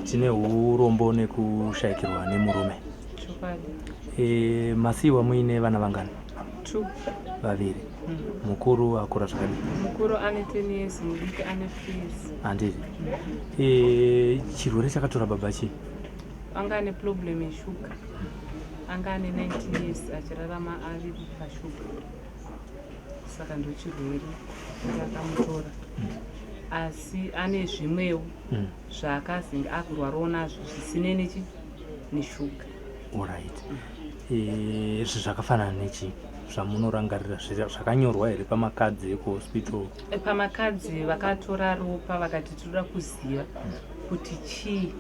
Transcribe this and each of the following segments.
Tine urombo nekushayikirwa nemurume. Chokwadi. E, masiiwa muine vana vangani? Two. Vaviri. Mukuru akura zvakadii? Mukuru ane 10 years, mudiki ane 3 years. Handiti. E, chirwere chakatora baba chii? Anga ane problem yeshuga. Anga ane 19 years achirarama ari pashuga. Saka ndochirwere chakamutora. Asi ane zvimwewo zvaakazinge akurwarawo nazvo zvisinei nechi neshuga. Alright. Eh, izvi zvakafanana nechi zvamunorangarira zvakanyorwa here pamakadzi ekuhospital? Eh, pamakadzi vakatora ropa vakati tinoda kuziva kuti chii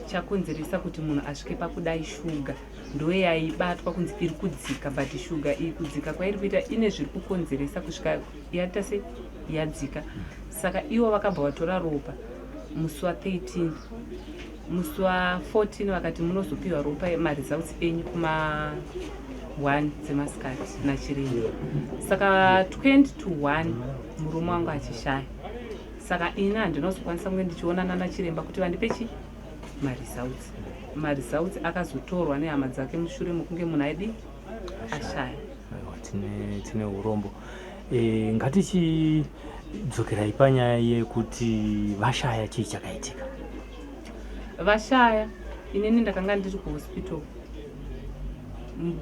chakonzeresa kuti munhu asvike pakudai. Shuga ndoyaibatwa kunzi iri kudzika, but shuga iyi kudzika kwairi kuita ine zviri kukonzeresa kusvika yaita se yadzika. Saka ivo vakabva vatora ropa musi wa13, musi wa14 vakati munozopiwa ropa, maresults enyu kuma 1 dzemasikati nachiremba. Saka 20 to 1 murume wangu achishaya. Saka ini handinozokwanisa kunge ndichionana nachiremba kuti vandipe chi maresults. Maresults akazotorwa nehama dzake mushure mekunge munhu aidi ashaya. Aiwa, tine urombo. E, ngatichidzokerai panyaya yekuti vashaya, chii chakaitika? Vashaya, inini ndakanga ndiri kuhospital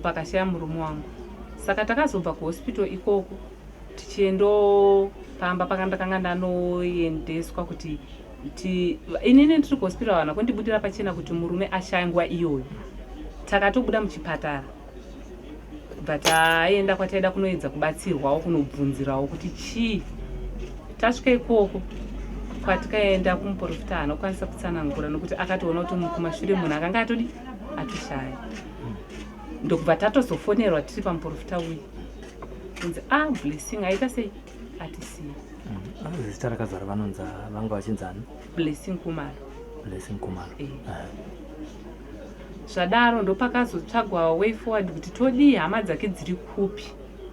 pakashaya murume wangu. Saka takazobva kuhospital ikoko tichiendo pamba pakandakanga ndanoendeswa kuti inini ndiri kuhospital, vanhu kundibudira pachena kuti murume ashaya. Nguva iyoyo takatobuda muchipatara, bva taenda kwataida kunoedza kubatsirwawo, kunobvunzirawo kuti chii. Tasvika ikoko kwatikaenda kumuprofita, haana kukwanisa kutsanangura nokuti akatoona kuti kumashure munhu akanga atodi atoshaya. Ndokubva tatozofonerwa tiri pamuprofita uyu kunzi a ah, Blessing aita sei, atisiya. Zita rakazara vanonza vanga vachinzani? Blessing Kumalo. Blessing Kumalo. Eh. Zvadaro ndopakazotsvagwa way forward kuti todii, hama dzake dziri kupi,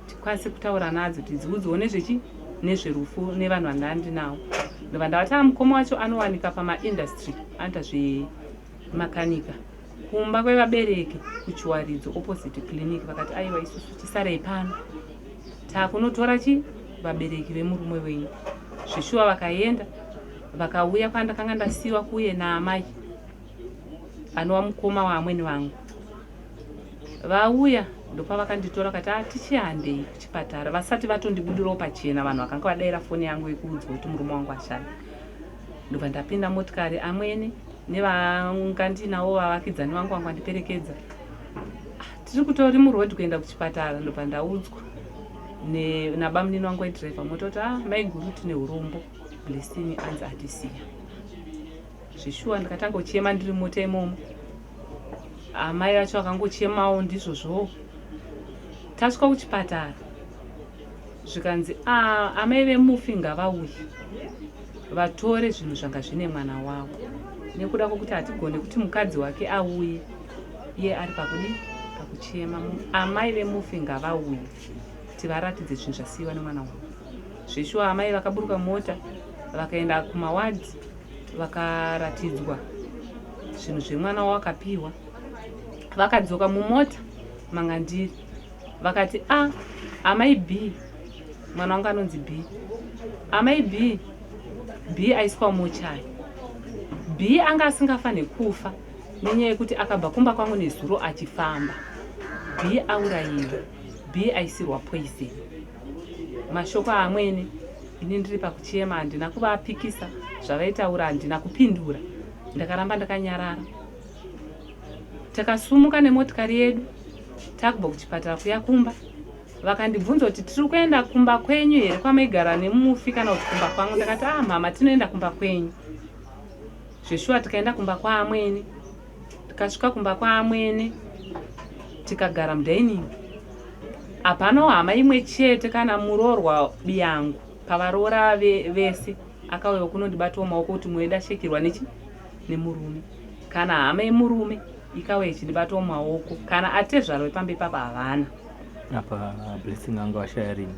tikwanise kutaura nadzo, tidziudzewo nezvechi nezverufu nevanhu vandandinawo. Ndobva ndavati a mukoma wacho anowanika pamaindustry, anoita zvemakanika, kumba kwevabereki kuChiwaridzo, opposite clinic. Vakati aiwa, isusu tisarei pano, takunotora chi vabereki vemurume wenyu. Zveshuwa vakaenda, vakauya kwandakanga ndasiyiwa kuye naamai anova mukoma waamweni vangu. Vauya ndopavakanditora vakati a tichihandei kuchipatara, vasati vatondibudirawo pachena vanhu vakanga vadaira foni yangu yekuudzwa kuti murume wangu ashaya. Ndobva ndapinda motikari, amwene nevanga ndinawo vavakidzani vangu vangu vandiperekedza. Ah, tiri kutori muroad kuenda kuchipatara, ndobva ndaudzwa nabamunini wangu waidhiraivha mota kuti ah, maiguru, tine urombo, Blessing anzi atisiya. Zveshuwa ndikatanga kuchema ndiri mota imomo, amai vacho vakangochemawo ndizvozvowo. Tasvika kuchipatara zvikanzi ah, amai vemufi ngavauye vatore zvinhu zvanga zvine mwana wavo, nekuda kwokuti hatigone kuti mukadzi wake auye iye ari pakudi pakuchema. Amai vemufi ngavauye tivaratidze zvinhu zvasiyiwa nemwana wavo. Zveshuwa amai vakaburuka mota, vakaenda kumawadhi, vakaratidzwa zvinhu zvemwana wawakapiwa. Vakadzoka mumota manga ndiri, vakati a amai B, mwana wangu anonzi B, amai B, B aiswa mochari, B anga asingafaniri kufa nenyaya yekuti akabva kumba kwangu nezuro achifamba. B aurayiwa, B aisirwa poison. Mashoko aamwene, ini ndiri pakuchema, handina kuvapikisa zvavaitaura, handina kupindura, ndakaramba ndakanyarara. Takasumuka nemotikari yedu takubva kuchipatara kuya kumba. Vakandibvunza kuti tiri kuenda kumba kwenyu here kwamaigara nemufi kana kuti kumba kwangu? Ndakati ah mama, tinoenda kumba kwenyu. Zveshuwa tikaenda kumba kwaamwene. Tikasvika kumba kwaamwene, tikagara mudining. Hapanawo hama imwe chete kana muroorwa biyangu pavaroora vese akauyawo kunondibatawo maoko kuti moyo dashekirwa nechi nemurume. Kana hama yemurume ikauya ichindibatawo maoko, kana atezvara wepamba ipapa havana. Apa Blessing anga ashaya rini?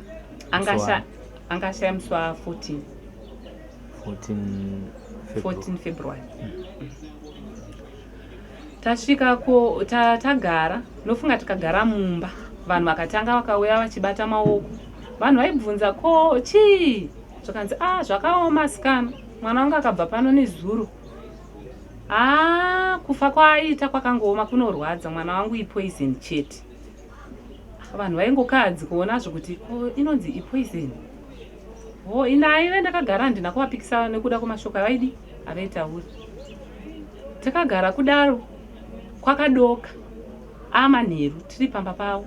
Anga ashaya musi wa14. 14 February. 14 February. Tasvika ko ta, tagara nofunga tikagara mumba vanhu vakatanga vakauya vachibata maoko vanhu vaibvunza ko chii zvakanzi a ah, zvakaoma sikana mwana wangu akabva pano nezuro haa ah, kufa kwaaita kwakangooma kunorwadza mwana wangu ipoison chete vanhu vaingokadzi kuona zvokuti ko inonzi ipoison ho ini aive ndakagara handina kuvapikisa nekuda kwemashoko avaidi avaitaura takagara kudaro kwakadoka amanheru tiri pamba pavo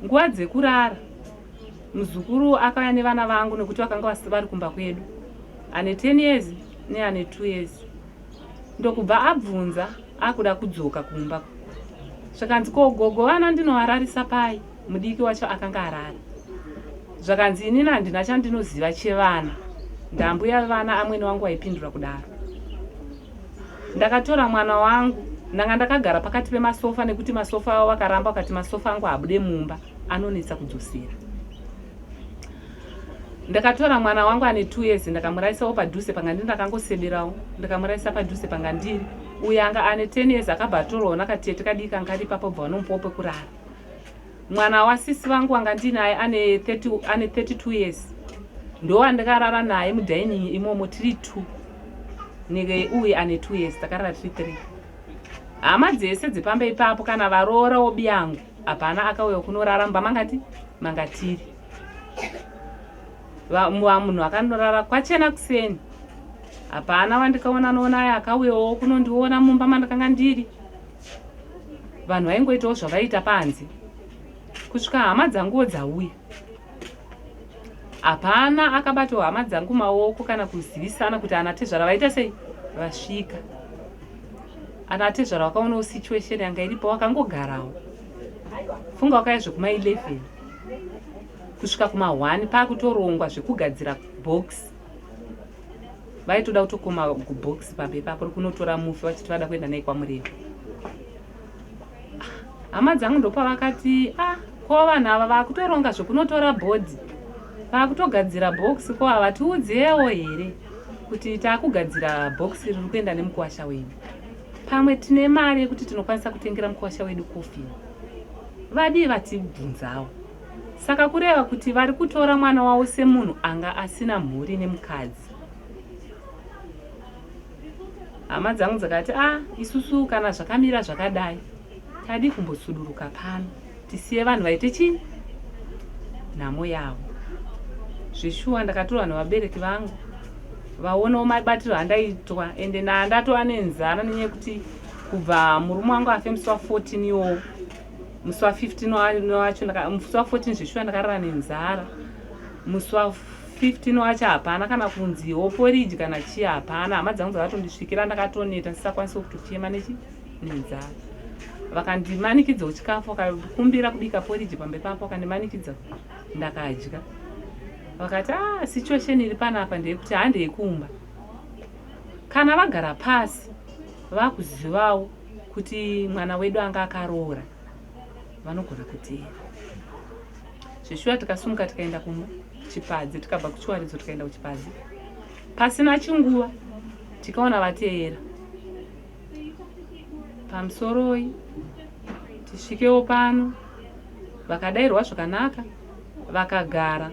nguva dzekurara muzukuru akauya nevana vangu nekuti vakanga vari kumba kwedu ane 10 years neane 2 years ndokubva abvunza akuda kudzoka kumba zvakanzi ko gogo vana ndinovararisa pai mudiki wacho akanga arara zvakanzi inini handina chandinoziva chevana ndambuya vana amwene wangu vaipindura kudaro ndakatora mwana wangu ndanga ndakagara pakati pemasofa nekuti masofa avo vakaramba vakati masofa angu haabude mumba anonetsa kudzosera ndakatora mwana wangu ane two years ndakamuraisawo padhuze panga ndiri ndakangoseberawo ndikamuraisa padhuze panga ndiri uyo anga ane ten years akabva atorwawo nakatete kadiki kanga kari ipapo bva vanomupawo pekurara mwana wasisi vangu wanga ndinaye ane 30, ane 32 years ndowandikarara naye mudining imomo tiri two neke uye ane two years takarara tiri three hama dzese dzepamba ipapo kana varoorawo biyangu hapana akauya kunorara mumba mangati mangatiri munhu akanorara kwachena kuseni hapana wandikaona noonaye akauyawo kunondiona mumba mandakanga ndiri vanhu vaingoitawo zvavaiita panze kusvika hama dzanguwo dzauya hapana akabatawo hama dzangu maoko kana kuzivisana kuti ana tezvara vaita sei vasvika ana tezvara vakaonawo situation yanga iripo vakangogarawo funga wakaya zvekuma 11 kusvika kuma 1 pakutorongwa zvekugadzira box vaitoda kutokoma kubox pamba ipapo kunotora mufi vachiti vada kuenda naye kwamureva hama dzangu ndopavakati ah ko vanhu ava vakutoronga zvekunotora bhodhi vakutogadzira box ko havatiudzewo here kuti takugadzira box riri kuenda nemukuwasha wenyu pamwe tine mari yekuti tinokwanisa kutengera mukuwasha wedu kofini vadii vatibvunzawo Saka kureva kuti vari kutora mwana wavo semunhu anga asina mhuri nemukadzi. Hama dzangu dzakati ah isusu kana zvakamira zvakadai tadii kumbosuduruka pano tisiye vanhu vaite chii nhamo yavo. Zveshuwa ndakatorwa nevabereki vangu vaonawo mabatiro andaitwa ende ndandatova nenzara nenyaya yekuti kubva murume wangu afe musi wa 14 iwowo musi wa 15 wacho musi wa 14 zveshuwa ndakarara nenzara musi wa 15 wacho hapana kana kunziwo poriji kana chii hapana hama dzangu dzakatondisvikira ndakatoneta ndisakwanisi kutochema nechi nenzara vakandimanikidzawo chikafu vakakumbira kubika poriji pamba ipapo vakandimanikidza ndakadya vakati ah situation iri panapa ndeyekuti handeyekumba kana vagara pasi vakuzivawo kuti mwana wedu anga akaroora vanogona kuteera zveshuwa tikasumuka tikaenda kumba kuchipadzi tikabva kuchiwaridzo tikaenda kuchipadzi pasina chinguva tikaona vateera pamusoroi tisvikewo pano vakadairwa zvakanaka vakagara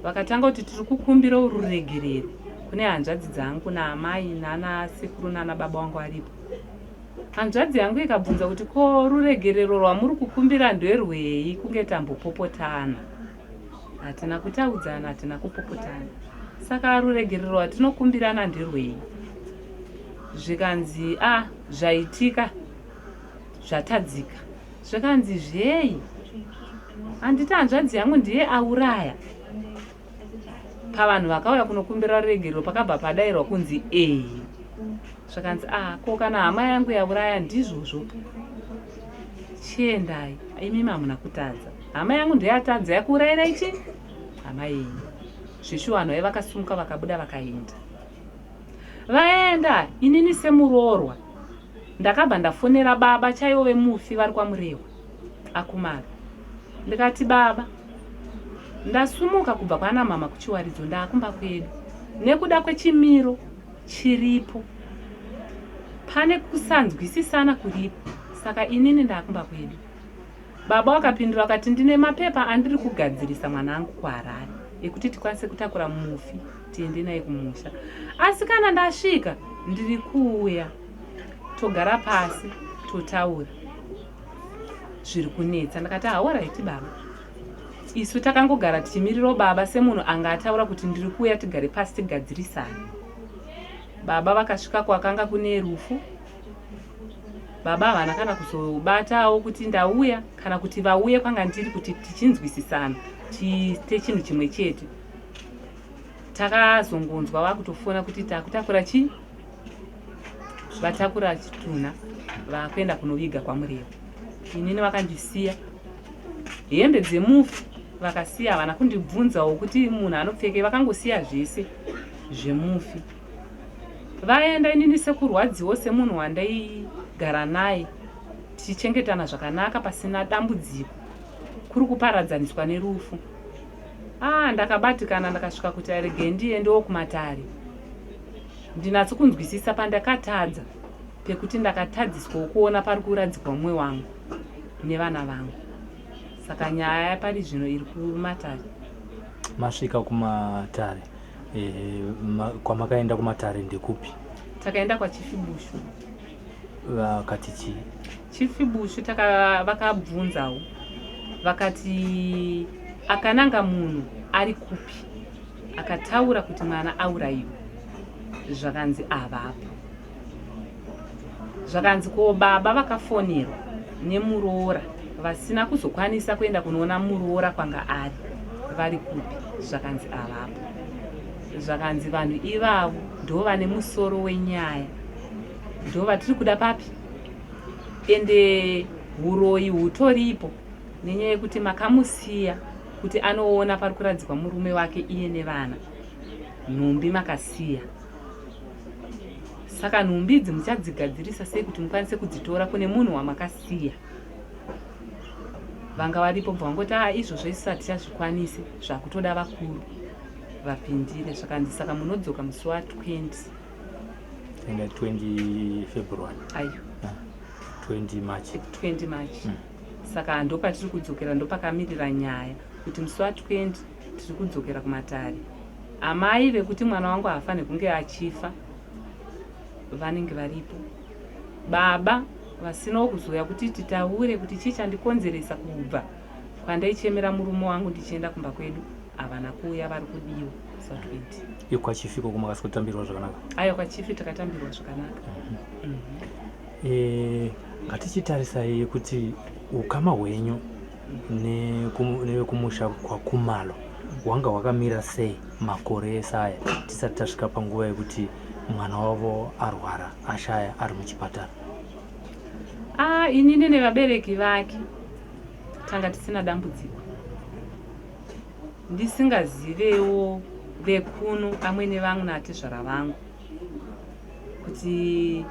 vakatanga kuti tiri kukumbira ruregerero kune hanzvadzi dzangu naamai nana sekuru nana baba wangu aripo Hanzvadzi yangu ikabvunza kuti ko ruregerero rwamuri kukumbira nderwei kunge tambopopotana. Hatina kutaudzana, hatina kupopotana. Saka ruregerero rwatinokumbirana nderwei? Zvikanzi a ah, zvaitika zvatadzika. Zvikanzi zvei? Handiti hanzvadzi yangu ndiye auraya. Pavanhu vakauya kunokumbira ruregerero pakabva padairwa kunzi ee. Zvakanzi ah ko kana hama yangu yauraya ndizvozvo chiendai imimi hamuna kutadza hama yangu ndoyatadza yakuurayira ichi hama yenyu zveshuwa vanhu vaiva vakasumuka vakabuda vakaenda vaenda inini semuroorwa ndakabva ndafonera baba chaivo vemufi vari kwamurewa akumara ndikati baba ndasumuka kubva kwana mama kuchiwaridzo ndaakumba kwedu nekuda kwechimiro chiripo. Pane kusanzwisisana kuripo, saka inini ndakumba kwedu. Baba vakapindura vakati ndine mapepa andiri kugadzirisa mwanangu kuHarare ekuti tikwanise kutakura mufi tiende naye kumusha. Asi kana ndasvika ndiri kuuya togara pasi totaura zviri kunetsa. Ndakati haoraiti baba. Isu takangogara tichimirirawo baba semunhu anga ataura kuti ndiri kuuya tigare pasi tigadzirisane. Baba vakasvika kwakanga kune rufu. Baba havana kana kuzobatawo kuti ndauya kana kuti vauye kwanga ndiri kuti tichinzwisisana tiite chinhu chimwe chete. Takazongonzwa vakutofona kuti takutakura chii vatakura chitunha vakuenda kunoviga kwaMurewa. Inini vakandisiya hembe dzemufi vakasiya havana kundibvunzawo kuti munhu anopfekei vakangosiya zvese zvemufi vaenda inini sekurwadziwo semunhu wandaigara naye tichichengetana zvakanaka pasina dambudziko kuri kuparadzaniswa nerufu ah ndakabatikana ndakasvika kuti aregei ndiendewo kumatare ndinatso kunzwisisa pandakatadza pekuti ndakatadziswawo kuona pari kuradzikwa mumwe wangu nevana vangu saka nyaya pari zvino iri kumatare masvika kumatare e, ma, kwamakaenda kumatare ndekupi takaenda kwachifibushu vakati chii chifibushu vakabvunzawo vakati akananga munhu ari kupi akataura kuti mwana aurayiwa zvakanzi avapo Zvakanzi ko baba vakafonerwa nemuroora vasina kuzokwanisa kuenda kunoona muroora kwanga ari vari kupi zvakanzi avapo. Zvakanzi vanhu ivavo ndovane musoro wenyaya ndovatiri kuda papi ende huroyi hutoripo nenyaya yekuti makamusiya kuti anoona pari kuradzikwa murume wake iye nevana nhumbi makasiya Saka nhumbi idzi muchadzigadzirisa sei kuti mukwanise kudzitora kune munhu wamakasiya? Vanga varipo bva vangoti aa izvozvo isu hatichazvikwanisi zvakutoda vakuru vapindire. Zvakanzi saka munodzoka musi wa 20. Enda 20 February. Ayo. 20 March. 20 March. Saka ndopatiri kudzokera ndopakamirira nyaya kuti musi wa 20 tiri kudzokera kumatare. Amai vekuti mwana wangu haafanire kunge achifa vanenge varipo. Baba vasinawo kuzouya kuti titaure kuti chii chandikonzeresa kubva kwandaichemera murume wangu ndichienda kumba kwedu havana kuuya vari kudiwa sa 20. Ikwachifi koko makasotambirwa zvakanaka? Aiwa kwachifi takatambirwa zvakanaka. Mm -hmm. E, ngatichitarisai kuti ukama hwenyu nevekumusha kwaKumalo hwanga hwakamira sei makore ese aya tisati tasvika panguva yekuti mwana wavo arwara ashaya ari muchipatara? Ah, inini nevabereki vake tanga tisina dambudziko, ndisingazivewo vekuno amwene vangu naatezvara vangu kuti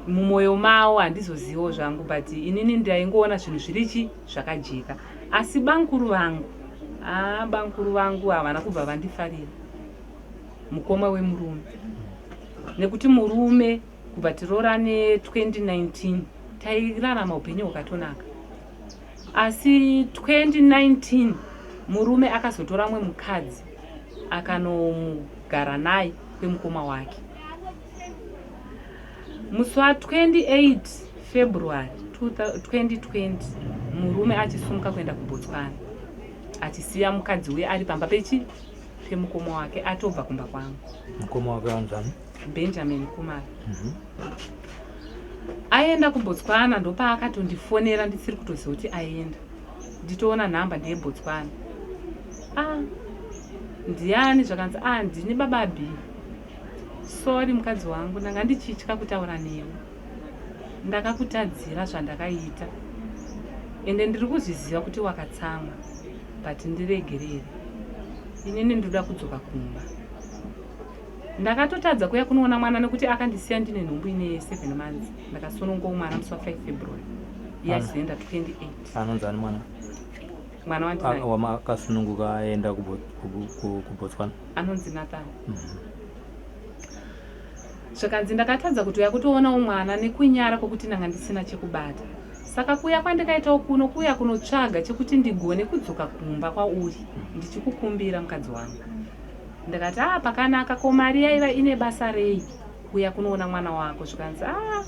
mumwoyo mavo handizozivo zvangu, but inini ndaingoona zvinhu zvirichi zvakajeka. Asi bankuru vangu, ah, bankuru vangu havana kubva vandifarira, mukoma wemurume, nekuti murume kubva tiroorane 2019 tairarama upenyu hwakatonaka, asi 2019 murume akazotora mumwe mukadzi akanomugara naye kwemukoma wake. Musi wa 28 February 2020 murume achisumuka kuenda kuBotswana achisiya mukadzi uye ari pamba pechi pemukoma wake atobva kumba kwangu. Mukoma wake anzani? Benjamin Kumalo. Aenda kuBotswana ndopaakatondifonera ndisiri kutoziva kuti aenda. Nditoona nhamba ndeyeBotswana. Ah, ndiani? Zvakanzi ah, ndini baba B. Sorry mukadzi wangu, ndanga ndichitya kutaura newe. Ndakakutadzira zvandakaita. Ende ndiri kuzviziva kuti wakatsamwa, but ndiregerere. Inini ndinoda kudzoka kumba. Ndakatotadza kuya kunoona mwana nekuti akandisiya ndine nhumbu ine 7 months. Ndakasunungawo mwana musi wa 5 February. Iye achizoenda 28. Anonzi ani mwana? Mwana wandinaye. Wamakasununguka aenda kuBotswana? Anonzi Nathan. Zvikanzi ndakatadza kutouya kutoonawo mwana nekunyara kwokuti ndanga ndisina chekubata. Saka kuuya kwandikaitawo kuno kuuya kunotsvaga chekuti ndigone kudzoka kumba kwauri ndichikukumbira mukadzi wangu. Ndakati ah pakanaka ko mari yaiva ine basa rei kuuya kunoona mwana wako zvikanzi ah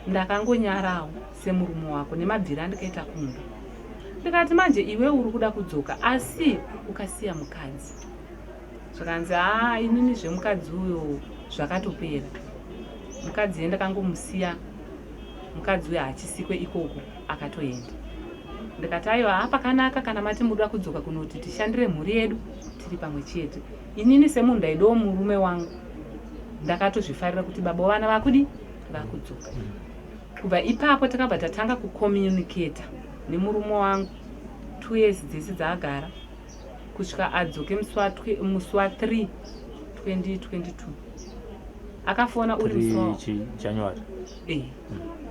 ndakangonyarawo semurume wako nemabviro andikaita kumba. Ndikati manje iwe uri kuda kudzoka asi ukasiya mukadzi. Zvikanzi haa inini zvemukadzi uyo zvakatopera. Mukadzi iye ndakangomusiya mukadzi uyo haachisikwe ikoko akatoenda. Ndikati aiwa haa pakanaka kana mati muda kudzoka kunoti tishandire mhuri yedu tiri pamwe chete. Inini semunhu ndaidawo murume wangu ndakatozvifarira kuti baba vana vakudi vakudzoka. Kubva ipapo takabva tatanga kucommunicata nemurume wangu two years dzese dzaagara kusvika adzoke musi wa 3 2022 akafona uri musi wa January eh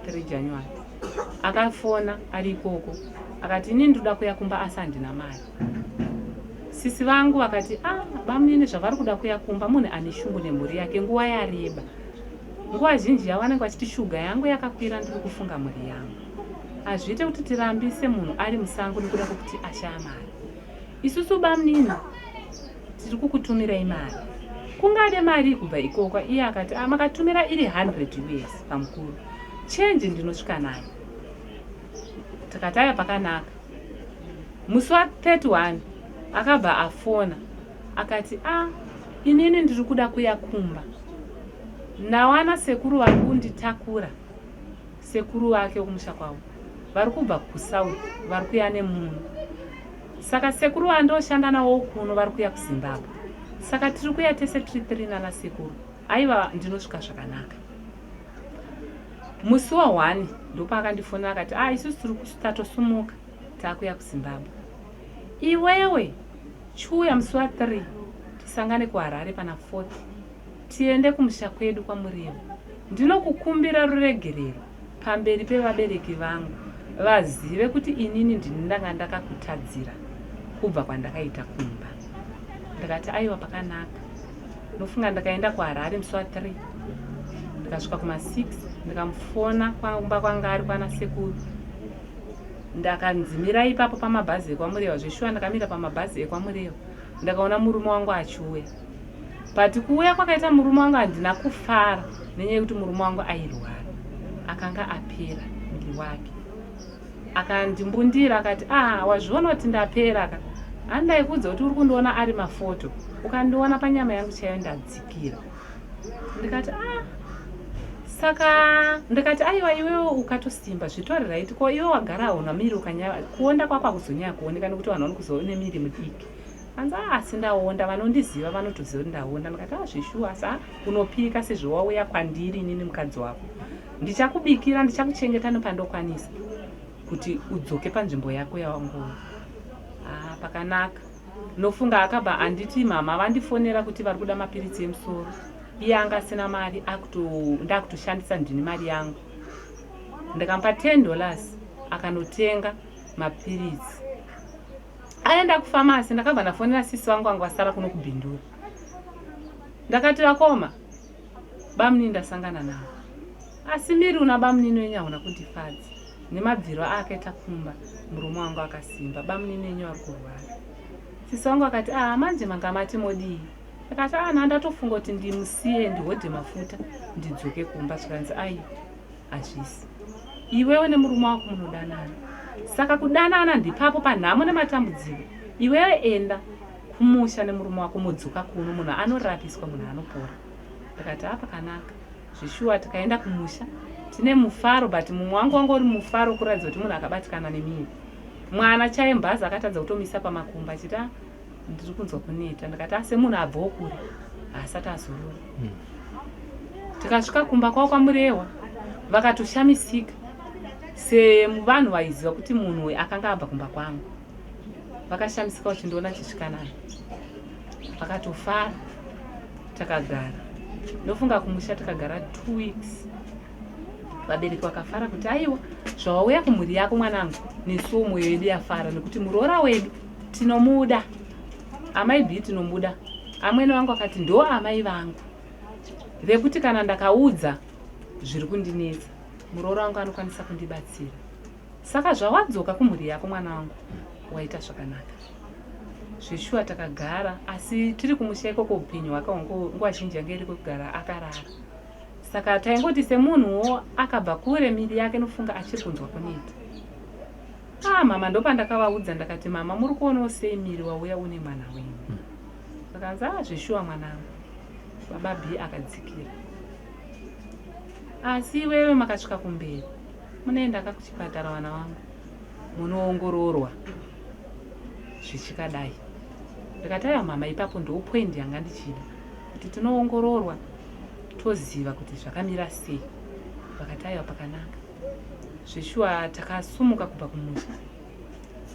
3 January akafona ari ikoko akati ini ndoda kuya kumba asi handina mari sisi vangu vakati ah bamunini zvavari kuda kuya kumba munhu ane shungu nemhuri yake nguva yareba nguva zhinji yavo vanenge vachiti shuga yangu yakakwira ndiri kufunga mhuri yangu Hazviite kuti tirambise munhu ari musango nekuda kwekuti ashaya mari. Isusu bamnini tiri kukutumirai mari. Kungade mari kubva ikoko iye akati ah, makatumira iri 100 us pamukuru. Change ndinosvika nayo. Tikati aya pakanaka. Musi wa 31 akabva afona akati ah, inini ndiri kuda kuya kumba. Ndawana sekuru vari kunditakura Sekuru vake vekumusha kwavo vari kubva kuSouth vari kuya nemuno. Saka sekuru vandoshanda navo kuno vari kuya kuZimbabwe. Saka tiri kuya tese tiri three nana sekuru. Aiwa ndinosvika zvakanaka. Musi wa 1 ndopaakandifonera akati ah isusu tiri tatosumuka takuya kuZimbabwe. Iwewe chiuya musi wa 3 tisangane kuHarare pana 4th. Tiende kumusha kwedu kwaMurehwa ndinokukumbira ruregerero pamberi pevabereki vangu vazive kuti inini ndini ndanga ndakakutadzira kubva kwandakaita kumba. Ndakati aiwa pakanaka. Ndofunga ndakaenda kuHarare musi wa 3 ndikasvika kuma 6 ndikamufona kumba kwanga ari kwana sekuru ndakanzi ipapo pamabhazi ekwaMurehwa zveshuwa ndakamira pamabhazi ekwaMurehwa ndakaona murume wangu achiuya but kuuya kwakaita murume wangu handina kufara nenyaya yekuti murume wangu airwara akanga apera muviri wake akandimbundira akati ah wazviona kuti ndapera ka handaikuudza kuti uri kundiona ari mafoto ukandiona panyama yangu chaiyo ndadzikira ndikati ah saka ndikati aiwa iwewe ukatosimba zvitori right ko iwe wagara hauna miri ukanyaya kuonda kwako hakuzonyaya kuoneka nekuti vanhu vanokuziva une miri mudiki Hanzi ah asi ndaonda vanondiziva vanotoziva kuti ndaonda ndikati ah zveshuwa asi ah unopika sezvo wauya kwandiri inini mukadzi wako ndichakubikira ndichakuchengeta nepandokwanisa kuti udzoke panzvimbo yako yawanguva ah pakanaka nofunga akabva anditi mama vandifonera kuti vari kuda mapiritsi emusoro iye anga asina mari ndakutoshandisa ndini mari yangu ndikamupa 10 dollars akanotenga mapiritsi Aenda kufamasi ndakabva ndafonera sisi vangu vangu vasara kuno kubhindura. Ndakati vakoma bamunini ndasangana navo. Asi miri una bamunini wenyu hauna kundifadza nemabviro aakaita kumba murume wangu akasimba bamunini wenyu vari kurwara. Sisi vangu vakati ah manje manga mati modii? Ndakati ah ndatofunga kuti ndimusiye ndihodhe mafuta ndidzoke kumba zvikanzi aiwa hazvisi iwewe nemurume wako munodanana saka kudanana ndipapo panhamo nematambudziko iwewe enda kumusha nemurume wako modzoka kuno munhu anorapiswa munhu anopora ndikati a pakanaka zveshuwa tikaenda kumusha tine mufaro but mumwe wangu wanga uri mufaro kuratidza kuti munhu akabatikana nemiri mwana chaiye mbhazi akatadza kutomisa pamakumba achiti ah, ndiri kunzwa kuneta ndikati asi munhu abvawo kure haasati azorora hmm. Tikasvika kumba kwavo kwaMurehwa vakatoshamisika sevanhu vaiziva kuti munhu uyu akanga abva kumba kwangu. Vakashamisika vachindiona chisvika naye. Vakatofara takagara. Ndofunga kumusha takagara 2 weeks. Vabereki vakafara kuti aiwa zvawauya kumhuri yako mwanangu nesuwo mwoyo yedu yafara nekuti muroora wedu tinomuda. Amai B tinomuda. Amwene vangu akati ndo amai vangu. Vekuti kana ndakaudza zviri kundinetsa, muroora wangu anokwanisa kundibatsira. Saka zvawadzoka kumhuri yako mwana wangu, waita zvakanaka. Zveshuwa takagara asi tiri kumusha ikoko upenyu hwake nguva zhinji yange iri kwekugara akarara. Saka taingoti semunhuwo akabva kure miri yake nofunga achiri kunzwa kuneta. Ah mama ndopandakavaudza ndakati mama muri kuonawo sei miri wauya une mwana wenyu. Vakanzi ah zveshuwa mwanangu. Baba B akadzikira. Asi iwewe makasvika kumberi munoenda ka kuchipatara vana vangu munoongororwa zvichikadai. Ndikati aiwa mama ipapo ndo point yanga ndichida kuti tinoongororwa toziva kuti zvakamira sei. Vakati aiwa pakanaka. Zveshuwa takasumuka kubva kumusha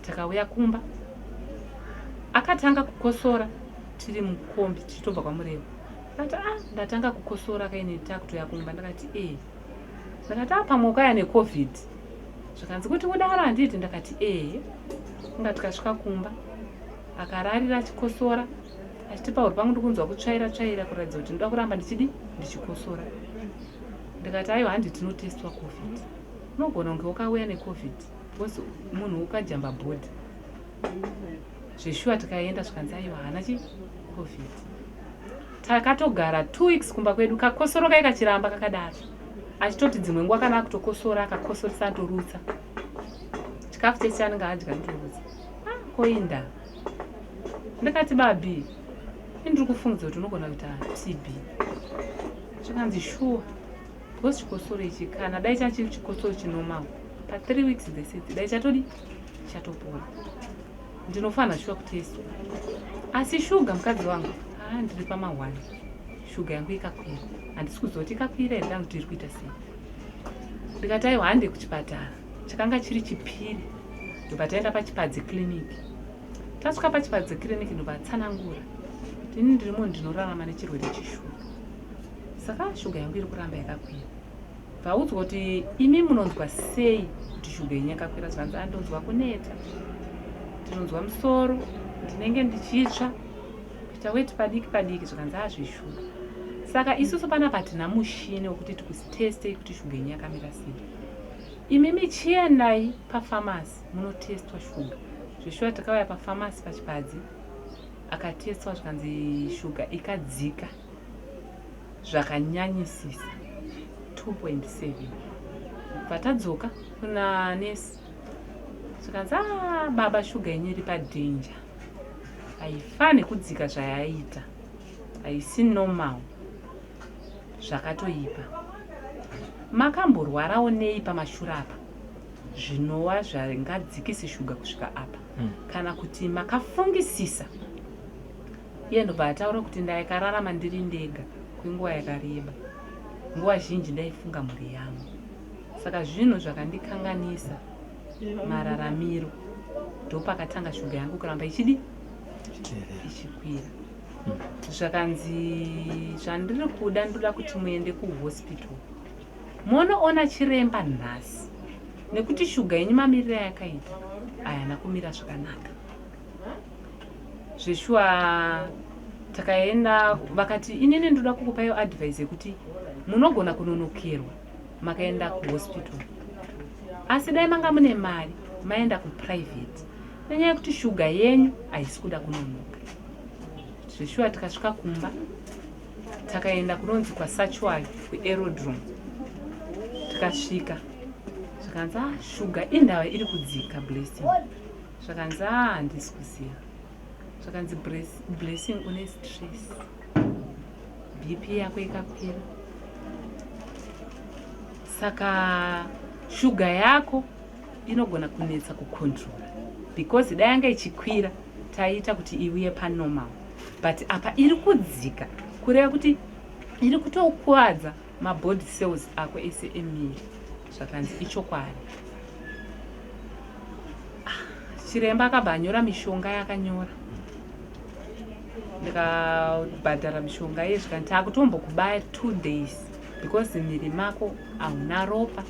takauya kumba akatanga kukosora tiri mukombi tichitobva kwamurewa akati ah ndatanga kukosora kaini takutoya kumba ndakati ee ndakati ah pamwe ukaya necovid zvikanzi kuti kudaro handiti ndakati ee inga tikasvika kumba akararira achikosora achiti pahuro pangu ndikunzwa kutsvaira tsvaira kuratidza kuti ndoda kuramba ndichidi ndichikosora ndikati aiwa handi tinotestwa covid unogona kunge wakauya necovid because munhu ukajamba bhodhi zveshuwa tikaenda zvikanzi aiwa haana chi covid takatogara two weeks kumba kwedu kakosoro kai kachiramba kakadaro achitoti dzimwe nguva kana akutokosora akakosoresa atorutsa chikafu chese chaanenge adya anotorutsa ah, koinda ndikati babi indiri kufungidza kuti unogona kuita tb zvikanzi shuwa because chikosoro ichi kana dai chachiri chikosoro chinomawo pa three weeks dzese idzi dai chatodi chatopora ndinofanira shuwa kutestwa asi shuga mukadzi wangu haa ndiri pamahwani shuga yangu ikakwira handisi kuziva kuti ikakwira here kana kuti iri kuita sei ndikati aiwa hande kuchipatara chakanga chiri chipiri ndobva taenda pachipadzi clinic tasvika pachipadzi clinic ndobva tsanangura kuti ini ndiri munhu ndinorarama nechirwere cheshuga saka shuga yangu iri kuramba yakakwira vaudzwa kuti imi munonzwa sei kuti shuga yenyu yakakwira zvanzi andonzwa kuneta ndinonzwa musoro ndinenge ndichitsva kuita weti padiki padiki zvikanzi azveshuga saka isusu panapa hatina mushini wekuti tikutestei kuti shuga yenyu yakamira sei imimi chiendai pafamasi munotestwa shuga zveshuwa takauya pafamasi pachipadzi akatestwa zvikanzi shuga ikadzika zvakanyanyisisa 2.7 bva tadzoka kuna nesi zvikanzi ah, baba shuga yenyu iri padhenja haifane kudzika zvayaita haisi normal zvakatoipa makamborwarawo nei pamashure apa zvinova zvangadzikisi shuga kusvika apa mm. kana kuti makafungisisa Iye ndobva ataura kuti ndaikararama ndiri ndega kwenguva yakareba. Nguva zhinji ndaifunga mhuri yangu. Saka zvinhu zvakandikanganisa mararamiro. Ndopakatanga shuga yangu kuramba ichidi ichikwira. Zvakanzi zvandiri kuda ndoda kuti muende kuhospital. Monoona chiremba nhasi nekuti shuga yenyu mamiriro ayakaita ayana kumira zvakanaka. Zveshuwa takaenda vakati inini ndoda kukupaiwo advice yekuti munogona kunonokerwa makaenda kuhospital asi dai manga mune mari maenda kuprivate nenyaya yekuti shuga yenyu haisi kuda kunonoka zveshuwa tikasvika kumba takaenda kunonzi kwasachuayo kuaerodrome tikasvika zvikanzi ah, shuga indava iri kudzika blessing Zvakanzi ah handisi kuziva. Zvakanzi Blessing une stress. BP yako ikakwira. Saka shuga yako inogona kunetsa kucontrola because dai yanga ichikwira taiita kuti iuye panormal but apa iri kudzika kureva kuti iri kutokuvadza mabody cells ako ese emiri zvakanzi ichokwadi Chiremba akabva anyora mishonga yaakanyora ndikabhadhara mishonga iye zvikanzi takutombokubaya two days because miri mako hauna ropa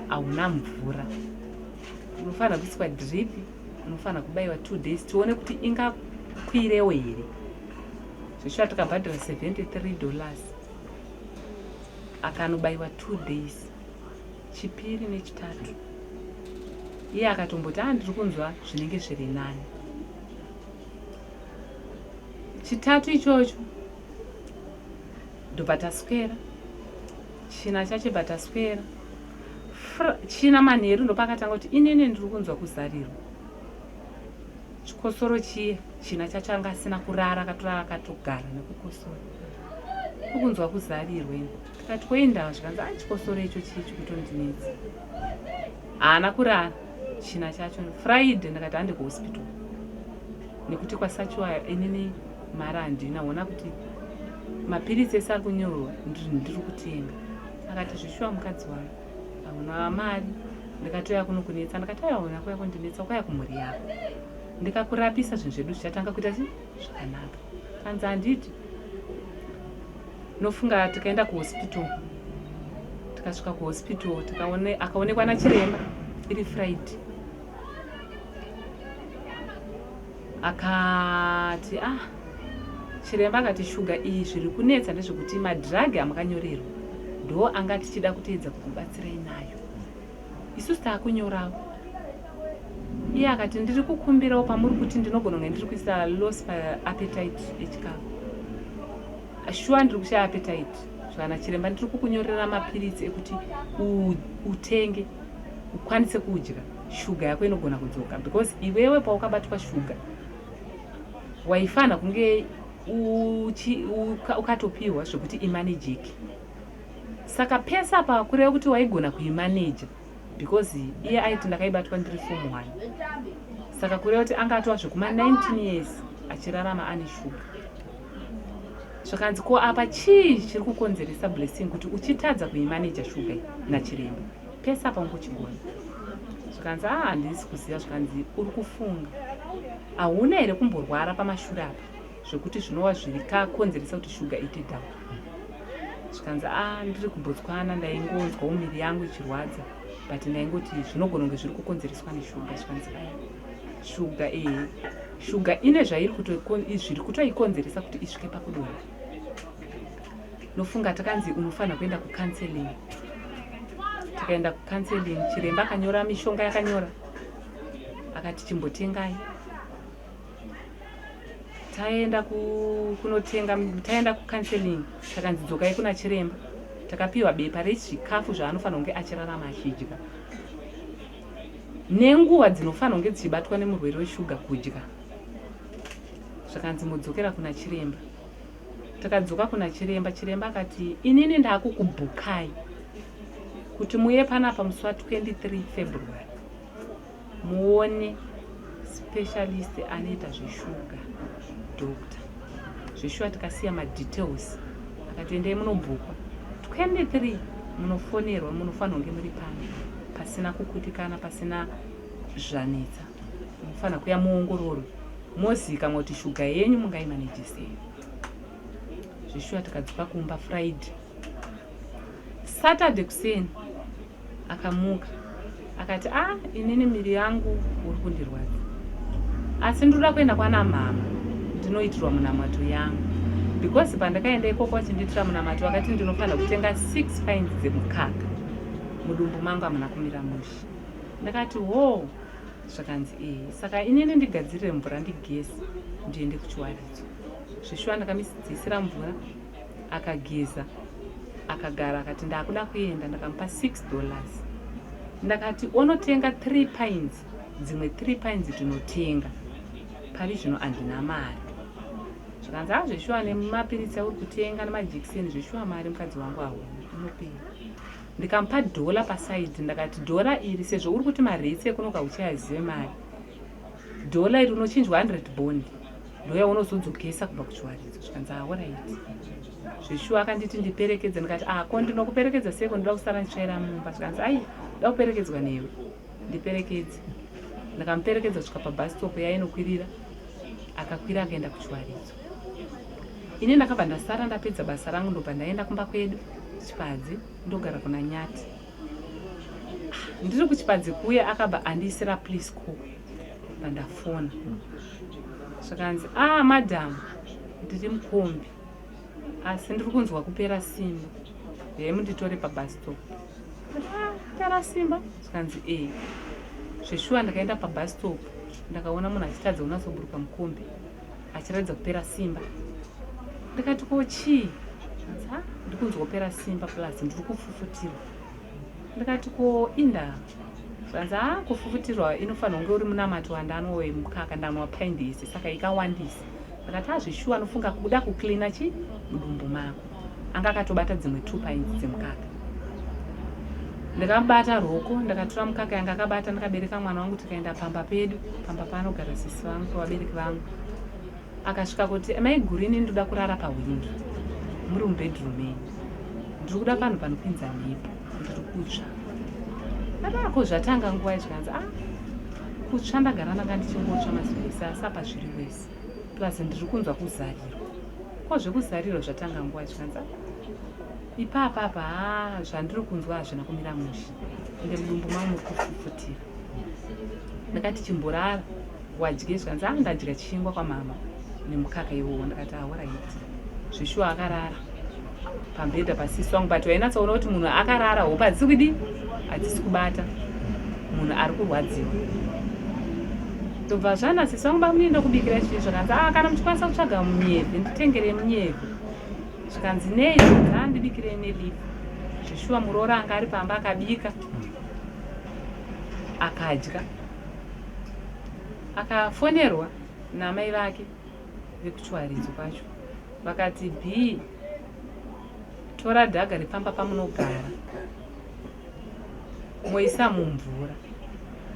hauna mvura unofanira kuiswa drip unofanira kubayiwa two days tione kuti ingakwirewo here zveshuwa tikabhadhara 73 dollars. Akanobayiwa 2 days, Chipiri neChitatu. Iye akatomboti, "A, ndiri kunzwa zvinenge zviri nani." Chitatu ichocho ndobva taswera, China chacho bva taswera. China manheru ndopakatanga kuti, "Inini ndiri kunzwa kuzarirwa." Chikosoro chiye, China chacho anga asina kurara, akatorara akatogara nekukosora. "Ukunzwa kuzarirwa ini." Tikati, "Koindawa?" Zvikanzi, "A, chikosoro icho chii chikutondinetsa." Haana kurara China chacho. Friday ndakati, "Hande kuhospital, nekuti kwasachiwa inini mari handina. Ona kuti mapiritsi ese ari kunyorwa ndiri kutenga." Akati, "Zvishuwa mukadzi wangu, hauna mari, ndikatoya kuno kunetsa." Ndikati, "Aiwa, kuya kundinetsa, ukaya kumhuri yako, ndikakurapisa zvinhu zvedu zvichatanga kuita chi zvakanaka." Kanzi, "Handiti." Nofunga tikaenda kuhospital. Tikasvika kuhospital, akaonekwa nachiremba iri Friday. Akati, "Ah." Chiremba akati, "Shuga iyi, zviri kunetsa ndezvekuti madhiragi amukanyorerwa ndo anga tichida kuteedza kukubatsirai nayo. Isusu taakunyorawo." Iye akati, "Ndiri kukumbirawo pamuri kuti ndinogona kunge ndiri kuisa loss paappetite yechikafu. Shuwa ndiri kushaya appetite. Zvana chiremba, ndiri kukunyorera mapiritsi ekuti utenge ukwanise kudya. Shuga yako inogona kudzoka because iwewe paukabatwa shuga waifanira kunge ukatopiwa zvekuti imanejeke. Saka pese apa kureva kuti waigona kuimaneja." Because iye aiti, "Ndakaibatwa ndiri form 1." Saka kureva kuti anga atova zvekuma 19 years achirarama ane shuga. Zvakanzi, "Ko apa chii chiri kukonzeresa, Blessing, kuti uchitadza kuimaneja shuga iyi nachiremba? Pese apa ungochigona." Zvikanzi, "A, handisi kuziva." Zvikanzi, "Uri kufunga hauna here kumborwara pamashure apa zvekuti zvinova zviri kakonzeresa kuti shuga ite down?" Zvikanzi, "A, ndiri kuBotswana ndaingonzwawo miri yangu ichirwadza, but ndaingoti zvinogona kunge zviri kukonzereswa neshuga." Zvikanzi, "Ai, shuga, ehe, shuga ine zvairi zviri kutoikonzeresa kuti isvike pakudonha." Nofunga takanzi, "Unofanira kuenda kucounseling." Tikaenda kucounseling. Chiremba akanyora mishonga, yakanyora akati, "Chimbotengai." Taenda kunotenga, taenda kucounseling, takanzi, "Dzokai kuna chiremba." Takapiwa bepa rezvikafu zvaanofanira kunge achirarama achidya nenguva dzinofanira kunge dzichibatwa nemurwere weshuga kudya. Zvakanzi, "Mudzokera kuna chiremba." Takadzoka kuna chiremba. Chiremba akati, "Inini ndaakukubhukai kuti muye panapa musi wa23 February, muone specialist anoita zveshuga, doctor." Zveshuwa tikasiya madetails. Akati, "Endei munobhukwa 23, munofonerwa, munofanira kunge muri pano pasina kukutikana, pasina zvanetsa. Munofanira kuya muongororwe, mozikamwa kuti shuga yenyu mungaimaneje sei." Zveshuwa tikadzoka kumba Friday. Saturday kuseni akamuka akati, "A, ah, inini miri yangu uri kundirwadza, asi ndinoda kuenda kwana mama ndinoitirwa munamato yangu, because pandakaenda ikoko vachindiitira munamato vakati ndinofanira kutenga 6 pints dzemukaka. Mudumbu mangu hamuna kumira mushe." Ndakati, "Ho." Zvakanzi, "Ee, saka inini ndigadzirire mvura, ndigeze, ndiende kuchiwaridzo." Zvishuwa ndakamidziisira mvura, akageza, akagara. Akati, "Ndakuda kuenda." Ndakamupa $6. Ndakati, "Onotenga 3 pints, dzimwe 3 pints tinotenga pari zvino, handina mari." Zvikanzi, "Azveshuwa, nemapiritsi auri kutenga nemajekiseni, zveshuwa mari mukadzi wangu hauna, inopera." Ndikamupa dhola pasaidi. Ndakati, "Dhola iri, sezvo uri kuti maretsi ekunoka uchayazive mari, dhola iri unochinjwa 100 bond, ndoyaunozodzokesa kubva kuchiwaridzo." Zvikanzi, "Alright." Zveshuwa akanditi ndiperekedze. Ndikati, "Ako ndinokuperekedza seiko? Ndoda kusara ndichitsvaira mumba." Zvikanzi, "Ai, ndoda kuperekedzwa newe, ndiperekedze." Ndikamuperekedza kusvika pabus stop yainokwirira. Akakwira akaenda kuchiwaridzo. Ini ndakabva ndasara ndapedza basa rangu, ndobva ndaenda kumba kwedu Chipadzi, ndogara kuna Nyati. Ndiri kuChipadzi kuye akabva andiisira please call. Pandafona zvakanzi, "Ah, madam, ndiri mukombi, asi ndiri kunzwa kupera simba. Uyai munditore pabus stop. Ah, tara simba zvikanzi e zveshuwa. Ndakaenda pabus stop, ndakaona munhu achitadza kunatsoburuka mukombi, achiratidza kupera simba. Ndikati, ko chii? Ah, ndikunzwa kupera simba, plus ndiri kufufutirwa. Ndikati, ko inda? Zvanzi, a kufufutirwa inofanira kunge uri munamato wandanwa wemukaka, ndanwa paindisi, saka ikawandisa. Ndakati, azvishuwa, anofunga kuda kucleana chi mudumbu mako. Anga akatobata dzimwe 2 pints dzemukaka. Ndakabata roko, ndakatora mukaka yanga akabata, ndakabereka mwana wangu, tikaenda pamba pedu, pamba paanogara sisi vangu, pavabereki vangu. Akasvika kuti, maigurini, ndoda kurara pahwindi, muri mubedroom menyu, ndiri kuda panhu panopinza mhepo, ndiri kutsva. Adako zvatanga nguva izvikanzi, a kutsva ndagara ndanga ndichingotsva mazuva ese, asi apa zviri wese, plus ndiri kunzwa kuzarirwa. Ko zvekuzarirwa zvatanga nguva izvikanzi, ipapa apa ha zvandiri kunzwa hazvina kumira mushe, ende mudumbu mangu muri kufufutira. Ndakati, chimborara, wadye? Zvikanzi, a ndadya chingwa kwamama nemukaka iwowo. Ndakati, alright. Zvishuwa akarara pambedha pasisi wangu, but wainatsaona kuti munhu akarara, hope hadzisi kudi, hadzisi kubata, munhu ari kurwadziwa. Ndobva zvana sisi vangu, bamunini, ndokubikira chii? Zvakanzi, a kana muchikwanisa kutsvaga munyevhe, nditengerei munyevhe. Zvikanzi, nei? Zvikanzi, a ndibikirei neliver. Zvishuwa muroora anga ari pamba akabika, akadya, akafonerwa namai vake vekuchiwaridzo kwacho, vakati, b tora dhaga repamba pamunogara, moisa mumvura,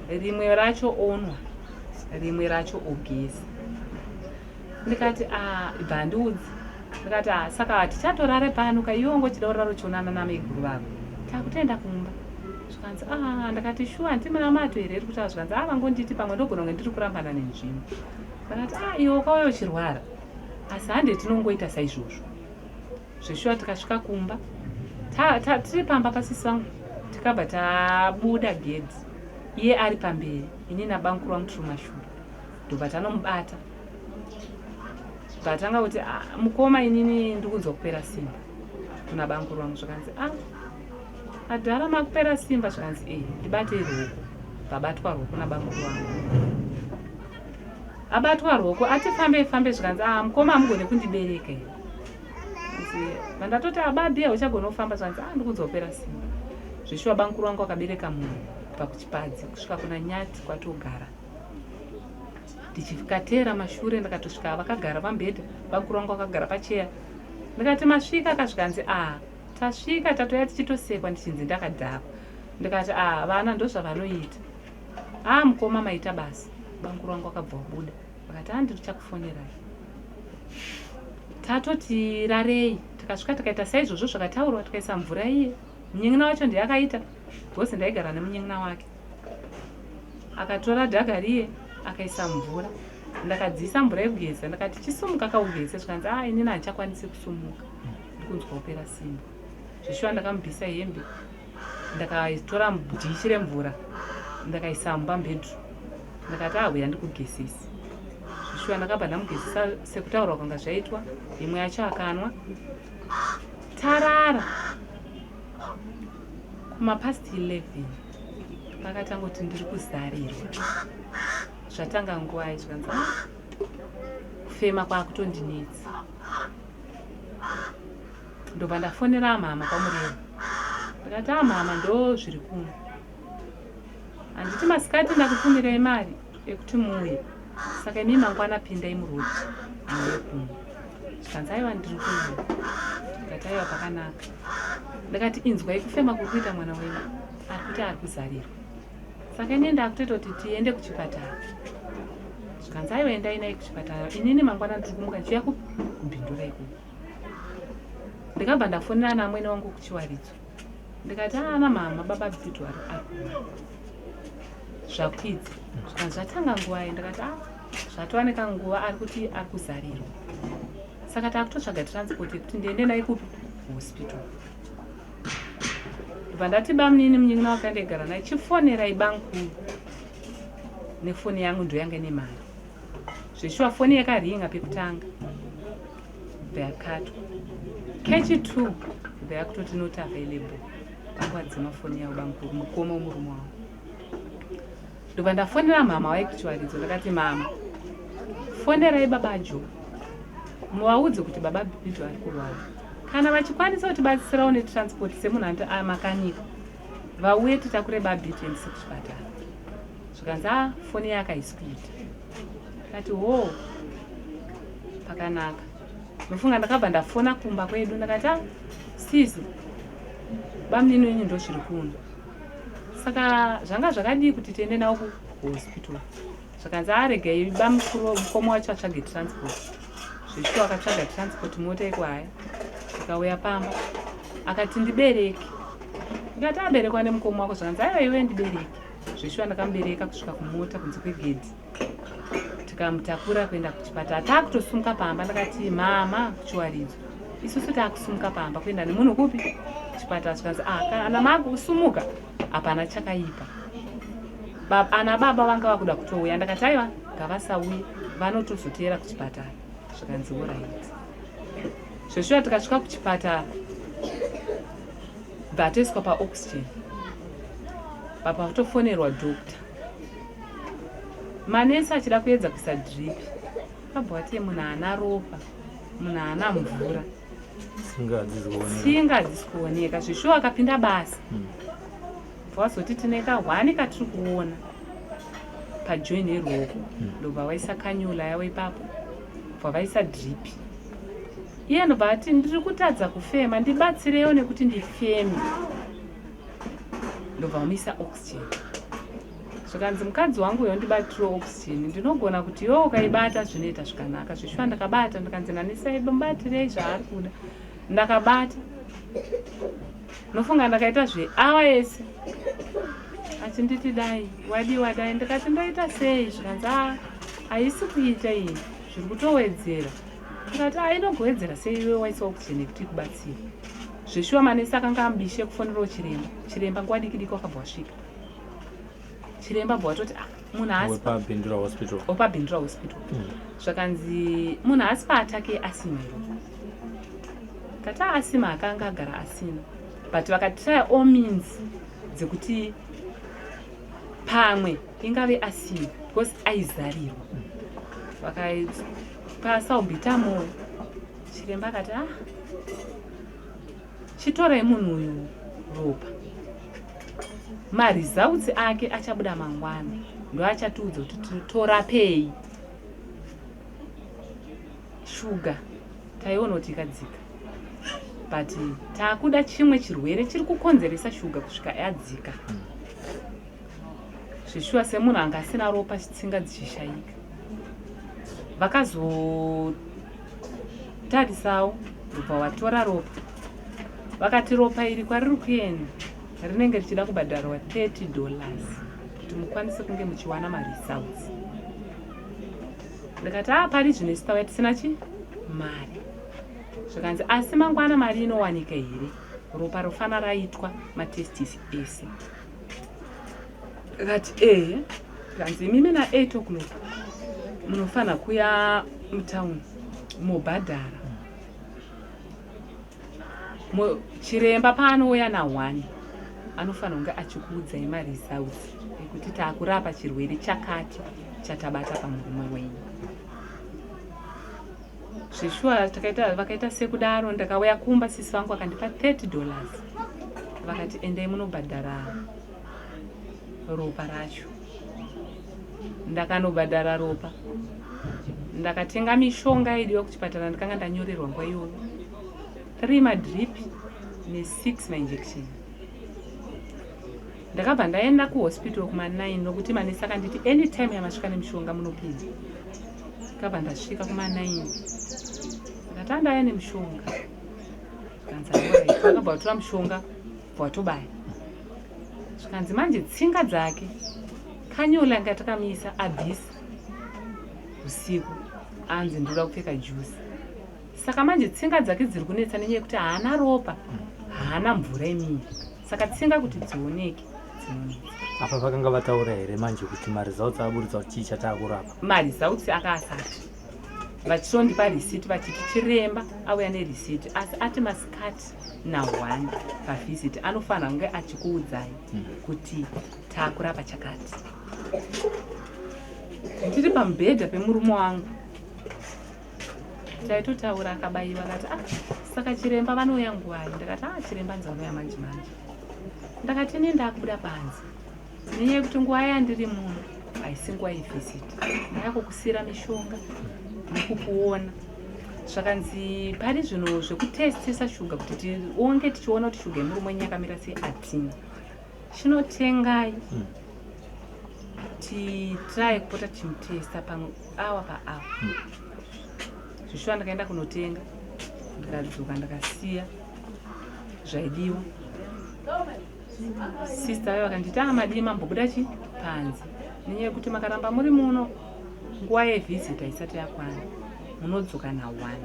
rimwe racho onwa, rimwe racho ogeza. Ndikati, a ibva handiudzi. Ndikati, a saka tichatorare pano ka, iwe wangochida kurara uchionana namaiguru vako, takutoenda kumba. Zvikanzi, a ndakati, shuwa handiti munamato here iri kutaura? Zvikanzi, a vangonditi pamwe ndogona kunge ndiri kurambana nenzvimbo. Ndakati, a iwe ukauya uchirwara, asi hande tinongoita saizvozvo. Zveshuwa tikasvika kumba, tiri pamba pasisi vangu, tikabva tabuda gedhi, iye ari pamberi, ini nabamukuru vangu tiri mumashure. Ndobva tanomubata, bvatanga kuti, ah, mukoma, inini ndikunzwa kupera simba, kuna bamukuru vangu. Zvakanzi, a adhara, makupera simba? Zvakanzi, e ndibatei ruoko. Vabatwa ruoko nabamukuru vangu, abatwa ruoko, ati fambe fambe. Zvikanzi, a mukoma, hamugone kundibereka here? Vandatoti, ababi, hauchagona kufamba. Zvanzi, a ndikunzwa kupera simba. Zvishuwa bamukuru vangu akabereka munhu kubva kuchipadzi kusvika kuna Nyati kwatogara. Ndichikateera mashure, ndakatosvika vakagara pambedha, bamukuru vangu vakagara pacheya. Ndikati, masvika? Akasvikanzi, a tasvika, tatoya tichitosekwa, ndichinzi ndakadhakwa. Ndikati, a vana ndozvavanoita. A mukoma, maita basa. Bamukuru vangu vakabva vabuda, vakati, a ndiri chakufonerai, tatoti rarei. Tikasvika, tikaita saizvozvo zvakataurwa, tikaisa mvura iye. Munyeng'ina wacho ndiye akaita because ndaigara nemunyeng'ina wake. Akatora dhaga riye, akaisa mvura, ndakadziisa mvura yekugeza. Ndakati, chisumuka kaugeze. Zvikanzi, a inini handichakwanisi kusumuka, ndikunzwa kupera simba. Zvishuwa ndakamubvisa hembe, ndakatora dhishi remvura, ndakaisa mumba mubedroom. Ndakati, ahuya ndikugezesi. Zvishuwa ndakabva ndamugezesa sekutaurwa kwanga zvaitwa, imwe yacho akanwa. Tarara kumapast 11, pakatangoti, ndiri kuzarirwa. Zvatanga nguva zvikanzi, ah, kufema kwakutondinetsa. Ndobva ndafonera amama kwamureva. Ndikati, amama, ndo zviri kuno, handiti masikati ndakutumirai mari ekuti muuye, saka imi mangwana pindai muroad muuye kuno. Zvikanzi, aiwa, ndiri kuuya. Ndikati, aiwa, pakanaka. Ndikati, inzwai kufema kuri kuita mwana wenyu, ari kuti ari kuzarirwa, saka ine ndakutoita kuti tiende kuchipatara. Zvikanzi, aiwa, endai nai kuchipatara, inini mangwana ndiri kumuka ndichiuya kubhindura ikoko. Ndikabva ndafonera namwene wangu kuchiwaridzo. Ndikati, ana mama, baba Bhitu ari kurwara, zvakwidza. Zvikanzi, zvatanga nguvai? Ndakati, a zvatova nekanguva, ari kuti ari kuzarirwa, saka takutotsvaga transport yekuti ndiende naye kupi, kuhospital. Ndobva ndati, bamunini, munyin'ina wakandigara naye, chifonerai bankuru nefoni yangu, ndo yanga ine mari. Zveshuwa foni yakaringa pekutanga, bva yakatwa. Kechi two Yabva yakutoti not available. Vanga vadzima foni yavo bamukuru, mukoma wemurume wangu. Ndobva ndafonera mama vaikuchiwaridzo ndakati mama fonerai baba Joe muvaudze kuti baba Bido ari kurwara. Kana vachikwanisa kutibatsirawo netransport semunhu anoti makanika vauye titakure babi tiendese kuchipatara. Zvikanzi a foni yake haisi kuita. Ndikati hoo pakanaka. Ndofunga ndakabva ndafona kumba kwedu ndakati a sisi bamunini wenyu ndozviri kuno. Saka zvanga zvakadii kuti tiende navo kuhospital? Zvakanzi aregai bamukuru mukoma wacho atsvage transport. Zveshuwa akatsvaga transport mota yekuhaya ikauya pamba akati ndibereke. Ndikati aberekwa nemukoma wako zvakanzi aiwa iwe ndibereke. Zveshuwa ndakamubereka kusvika kumota kunze kwegedhi tikamutakura kuenda kuchipatara. Taakutosumuka pamba ndakati mama kuchiwaridzo isusu taakusumuka pamba kuenda nemunhu kupi kuchipatara. Zvikanzi ah, kana makusumuka hapana chakaipa. Ana baba vanga vakuda kutouya ndakati aiwa ngavasauye vanotozoteera kuchipatara. Zvikanzi orit. Zveshuwa tikasvika kuchipatara bva toiswa paoxygen baba vatofonerwa doctor manesi achida kuedza kuisa drip abva vati munhu haana ropa munhu haana mvura tsinga hadzisi kuoneka zveshuwa akapinda basa bva vazoti tine kahwani katiri kuona pajoin yeruoko ndobva vaisa kanyula yavo ipapo bva vaisa drip iye ndobva ati ndiri kutadza kufema ndibatsirewo nekuti ndifeme ndobva vamuisa oxygen. Zvikanzi mukadzi wangu uyo ndibatire oxygen ndinogona kuti iwe ukaibata zvinoita zvikanaka. Zveshuwa ndakabata ndikanzi nanisai mubatirei zvaari kuda. Ndakabata nofunga ndakaita zveawa yese achinditi dai wadii wadai ndikati ndoita sei zvikanzi a haisi kuita iyi zviri kutowedzera ndikati a inogowedzera sei iwe waisa oxygen yekuti ikubatsire. Zveshuwa manesi akanga ambishe kufonerawo chiremba chiremba nguva diki diki wakabva wasvika chiremba bva watoti ah munhu haasi wepabindura hospital wepabindura hospital zvakanzi munhu haasi paatake asima here kati asima akanga agara asina but vakatry all means dzekuti pamwe ingave asina because aizarirwa vakapa salbutamol chiremba akati ah chitorai munhu uyu ropa maresults ake achabuda mangwana ndoachatiudza kuti torapei shuga taiona kuti ikadzika but taakuda chimwe chirwere chiri kukonzeresa shuga kusvika yadzika. Zveshuwa semunhu anga asina ropa tsinga dzichishaika. Vakazotarisawo ndobva vatora ropa vakati ropa iri kwariri kuenda rinenge richida kubhadharwa 30 dollars kuti mukwanise kunge muchiwana maresults. Ndikati a pari zvino isu tauya tisina chi mari. Zvikanzi asi mangwana mari inowanika here? Ropa rofana raitwa matestis ese. Ndikati ehe. Zvikanzi imimi na 8 o'clock munofanira kuya mutown mobhadhara. Chiremba paanouya na 1 anofanira kunge achikuudzai maresults ekuti taakurapa chirwere chakati chatabata pamurume wenyu. Zveshuwa takaita vakaita sekudaro ndakauya kumba sisi vangu vakandipa 30 dollars vakati endai munobhadhara ropa racho. Ndakanobhadhara ropa ndakatenga mishonga yaidiwa kuchipatara ndakanga ndanyorerwa nguva iyoyo 3 madrip ne6 mainjection. Ndakabva ndaenda kuhospital kuma 9 nokuti manesi akanditi anytime yamasvika nemishonga munopinda. Ndakabva ndasvika kuma 9 ndakati andauya nemushonga zvikanzi alright. Vakabva vatora mushonga bva watobaya zvikanzi manje tsinga dzake kanyola yanga takamisa abvisa usiku anzi ndoda kupfeka juice. Saka manje tsinga dzake dziri kunetsa nenyaya yekuti haana ropa haana mvura imii saka tsinga kuti dzioneke dzinonetsa. Apa vakanga vataura here manje kuti maresults aburitsa kuti chii chataakurapa? Maresults aka asati. Vachitondipa risiti vachiti chiremba auya nerisiti, asi ati masikati na1 pavhiziti anofanira kunge achikuudzai kuti taakurapa chakati. Ndiri pamubhedha pemurume wangu, taitotaura, akabayiwa akati, "Ah, saka chiremba vanouya nguvai?" Ndakati, "Ah, chiremba nzi vanouya manje manje." Ndakati, "Ini ndakubuda panze nenyaya yekuti nguva yandiri muno haisi nguva yevhiziti, ndayakukusiyira mishonga nekukuona." Zvakanzi pari zvino zvekutestesa shuga kuti tionge tichiona kuti shuga yemurume wenyu yakamira sei hatina, chinotengai titry kupota tichimutesta paawa paawa. Zvishuwa ndakaenda kunotenga, ndikadzoka, ndakasiya zvaidiwa. Sista vayo vakanditi, "A, madii mambobuda chi panze nenyaya yekuti makaramba muri muno nguva yevhiziti haisati yakwana, munodzoka na1."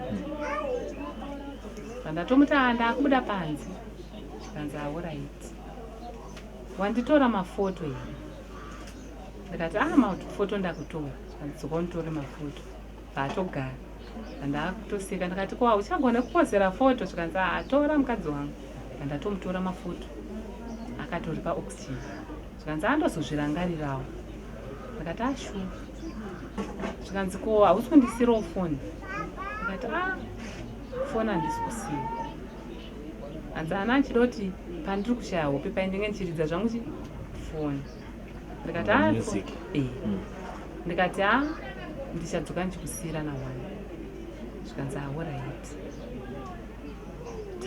Pandatomuti, "A, ndaakubuda panze," zvikanzi, "Alright, wanditora mafoto here?" Ndikati, "A, mafoto ndakutora." Zvikanzi, "Dzoka unditore mafoto." Paatogara ndakutoseka, ndakati, "Ko hauchagone kupozera foto?" Zvikanzi, "A, tora mukadzi wangu." Ndatomutora mafoto akatori paoxygen. Zvikanzi, "Andozozvirangarirawo." Ndakati, "Ashu." Zvikanzi, "Ko hausi kundisirawo foni?" Ndakati, "A, foni handisi kusiya." Hanzi ana achida kuti pandiri kushaya hope paindinge ndichiridza zvangu chi foni. Ndikati, "A." Music. Ndikati, "A, ndichadzoka ndichikusiyira na1." Zvikanzi, "Alright."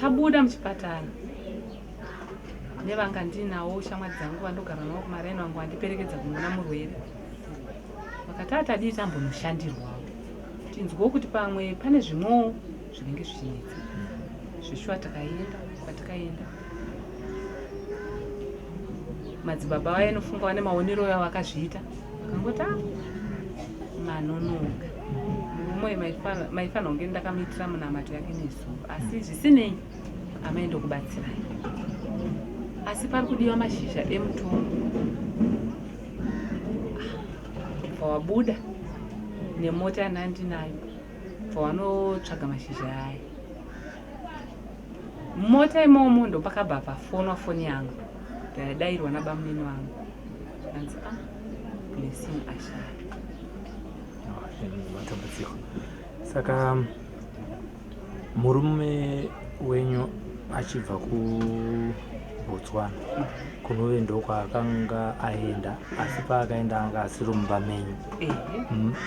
Tabuda muchipatara nevanga ndinawo shamwari dzangu vandogara navo kumaraini vangu vandiperekedza kunoona murwere, vakati, "Atadii tambonoshandirwawo tinzwewo kuti pamwe pane zvimwewo zvinenge zvichinetsa." Zvishuwa takaenda. Kwatikaenda, madzibaba vainofunga vane maonero avo akazviita, vakangoti, "A, manonoka, murume uyu maifanira kunge ndakamuitira munamato yake nezuro, asi zvisinei amai ndokubatsirai, asi pari kudiwa mashizha emutombo." Bva wabuda nemota yandandinayo, bva wanotsvaga mashizha aya mumota imomo. Ndopakabva pafonwa foni yangu, ndadayirwa nabamunini vangu, anzi, "A, Blessing ashaya." Matambudziko. Saka murume wenyu achibva kuBotswana, kunove ndokwaakanga aenda, asi paakaenda anga asiri mumba menyu? Ehe.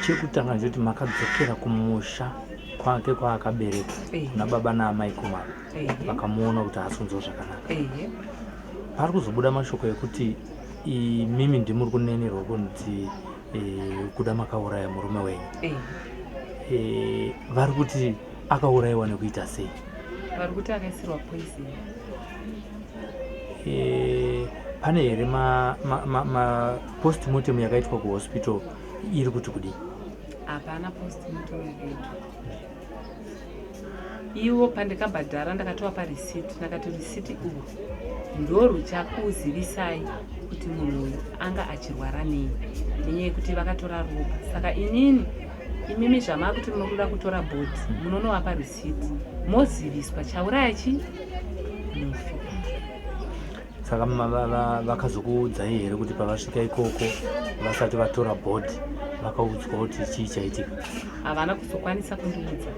Chekutanga ndechekuti makadzokera kumusha kwake kwaakaberekwa kuna baba naamai Kumaro, vakamuona kuti haasi kunzwa zvakanaka? Ehe. Pari kuzobuda mashoko ekuti imimi ndimuri kunenerwa kunzi kuda makauraya murume wenyu. Ehe. Vari kuti akaurayiwa nekuita sei? Vari kuti akaisirwa poison. Pane here ma postmortem yakaitwa kuhospital iri kuti kudii? Hapana postmortem yakaitwa. Ivo pandikabhadhara ndakatovapa risiti, ndakati, "Risiti uru ndo ruchakuzivisai kuti munhu uyu anga achirwara nei, nenyaya yekuti vakatora ropa. Saka inini, imimi zvamakuti munoda kutora body, munonovapa risiti, moziviswa chauraya chi mufi." Saka vakazokuudzai here kuti pavasvika ikoko vasati vatora body vakaudzwa kuti chii chaitika? Havana kuzokwanisa kundiudza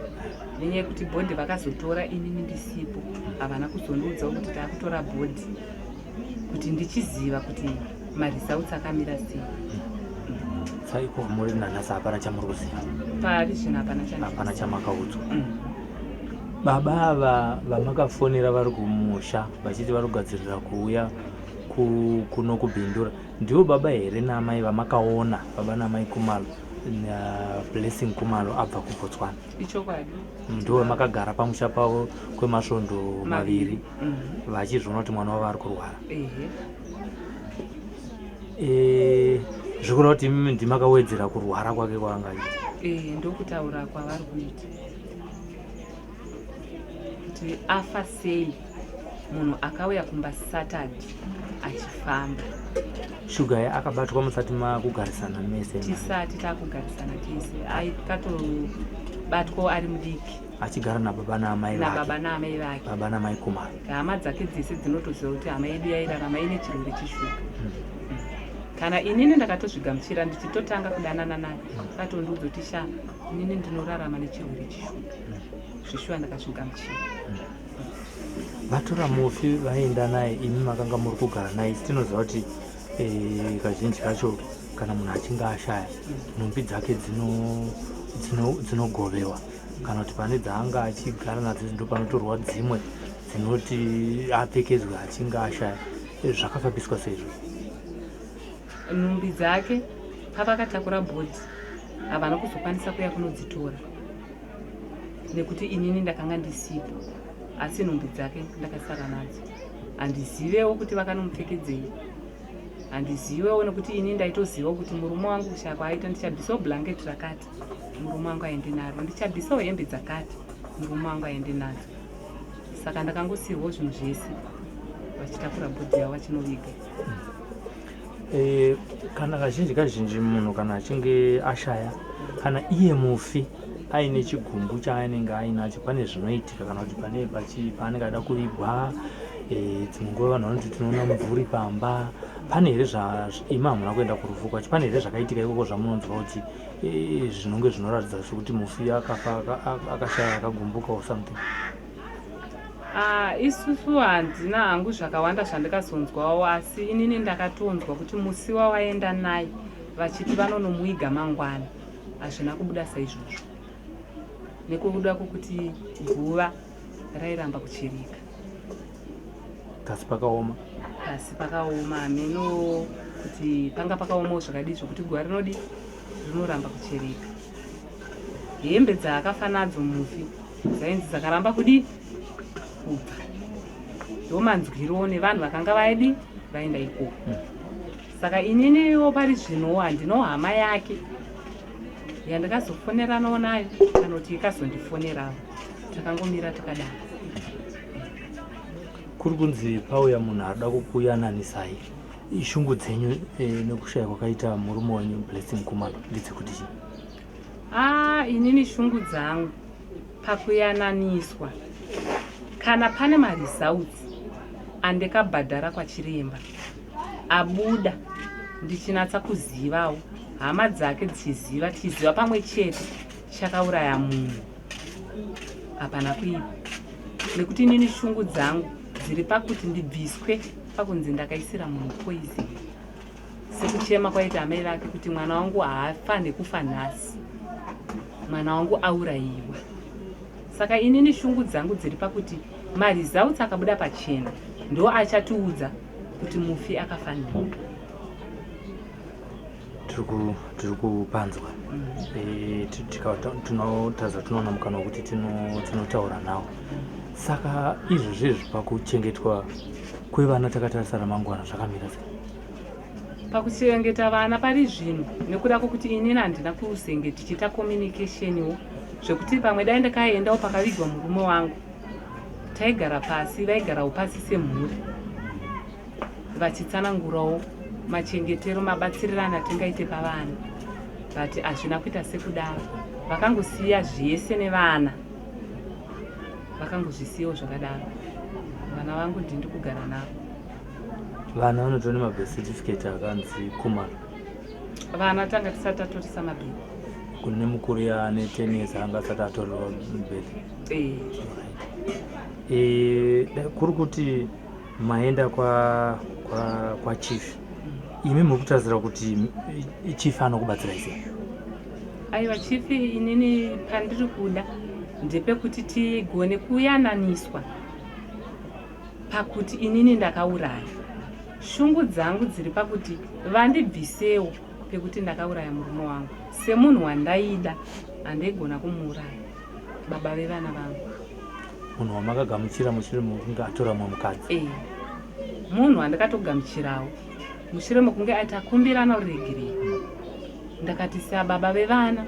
nenyaya yekuti body vakazotora inini ndisipo. Havana kuzondiudzawo kuti taakutora body kuti ndichiziva kuti maresults akamira sei. Saka ikoko muri nanhasi hapana chamuri kuziva? Pari zvino hapana. Hapana chamakaudzwa. Baba ava vamakafonera vari kumusha vachiti vari kugadzirira kuuya kuno kuBindura, ndivo baba here naamai vamakaona, baba naamai Kumalo, Blessing Kumalo abva kuBotswana? Ichokwadi. Ndivo vamakagara pamusha pavo kwemasvondo 2 vachizviona kuti mwana wavo ari kurwara? Ehe. Zvikureva kuti imimi ndimakawedzera kurwara kwake kwaanga achiita? Ndokutaura kwavari kuita kuti afa sei munhu akauya kumba Saturday achifamba. Shuga akabatwa musati makugarisana mese? Tisati takugarisana tese. Akatobatwawo ari mudiki. Achigara nababa naamai vake. Nababa naamai vake. Baba namai Kumalo. Hama dzake dzese dzinotoziva kuti hama yedu yairarama ine chirwere cheshuga. Kana inini ndakatozvigamuchira ndichitotanga kudanana naye. Akatondiudza kuti sha inini ndinorarama nechirwere cheshuga. Zveshuwa ndakazvigamuchira. Vatora mufi vaenda naye imi makanga muri kugara naye tinoziva kuti eh, kazhinji kacho kana munhu achinge ashaya nhumbi dzake dzinogovewa kana kuti pane dzaanga achigara nadzo ndo panotorwa dzimwe dzinoti apfekedzwe achinge ashaya eh, zvakafambiswa seizvo nhumbi dzake pavakatakura bhodhi havana kuzokwanisa kuya kunodzitora nekuti inini ndakanga ndisipo asi nhumbi dzake ndakasara nadzo handizivewo kuti vakanomupfekedzei handizivewo nekuti ini ndaitozivawo kuti murume wangu kushaya kwaaita ndichabvisawo blanket rakati murume wangu aende naro ndichabvisawo hembe dzakati murume wangu aende nadzo saka ndakangosirwawo zvinhu zvese vachitakura bhodhi yavo vachinoviga e, kana kazhinji kazhinji munhu kana achinge ashaya kana iye mufi aine chigumbu chaanenge ainacho pane zvinoitika kana kuti pane paanenge ada kuvigwa e, dzimwe nguva vanhu vanoti tinoona mumvuri pamba pane here imi hamuna kuenda kurufu kwacho pane here zvakaitika ikoko zvamunonzwa kuti e, zvinonge zvinoratidza sekuti mufi akafa akashaya akagumbuka or something Ah, isusu handina hangu zvakawanda zvandikazonzwawo asi inini ndakatonzwa kuti musi wawaenda naye vachiti vanonomuiga mangwana hazvina kubuda saizvozvo nekuda kwokuti guva rairamba kuchereka pasi pakaoma pasi pakaoma hameno kuti panga pakaomawo zvakadii zvokuti guva rinodi rinoramba kuchereka hembe dzaakafa nadzo mufi dzainzi dzakaramba kudii kubva ndomanzwirowo nevanhu vakanga vaidi vaenda ikoko Saka ininiwo pari zvinowo handinawo hama yake yandakazofoneranawo nayo kana kuti ikazondifonerawo takangomira takadaro. Kuri kunzi pauya munhu arikuda kukuyananisai shungu dzenyu e, nekushaya kwakaita murume wenyu Blessing Khumalo ndedzekuti chii? Ah, inini shungu dzangu pakuyananiswa kana pane maresults andikabhadhara kwachiremba abuda ndichinatsa kuzivawo hama dzake dzichiziva tichiziva pamwe chete chakauraya munhu hapana kuipa nekuti inini shungu dzangu dziri pakuti ndibviswe pakunzi ndakaisira munhu poison sekuchema kwaita amai vake kuti mwana wangu haafanhe kufa nhasi mwana wangu aurayiwa saka inini shungu dzangu dziri pakuti maresults akabuda pachena ndo achatiudza kuti mufi akafa nei tiri kupanzwa eh, tinotaza tinoona mukana wekuti tinotaura nawo saka izvozvi izvi pakuchengetwa kwevana takatarisa ramangwana zvakamira sei pakuchengeta vana pari zvino nekuda kwokuti inini handina kuzenge tichiita communicationwo zvekuti pamwe dai ndakaendawo pakavigwa murume wangu taigara pasi vaigarawo pasi semhuri vachitsanangurawo machengetero mabatsirirano atingaite pavana but hazvina kuita sekudaro vakangosiya zvese nevana vakangozvisiyawo zvakadaro vana vangu ndindi kugara navo vana vanotora nemabirth certificate akanzi kumalo vana tanga tisati tatoresa mabirth kune mukuru yaane 10 years anga asati atorerwa birth eh. eh, kuri kuti maenda kwa kwa kwa chief imi muri kutarisira kuti chief anokubatsirai sei aiwa chief inini pandiri kuda ndepekuti tigone kuyananiswa pakuti inini ndakauraya shungu dzangu dziri pakuti vandibvisewo pekuti ndakauraya murume wangu semunhu wandaida handaigona kumuuraya baba vevana vangu munhu wamakagamuchira mushure mekunge atora mumwe mukadzi e munhu wandakatogamuchirawo mushure mekunge aiti akumbirana ruregerero ndakati sababa vevana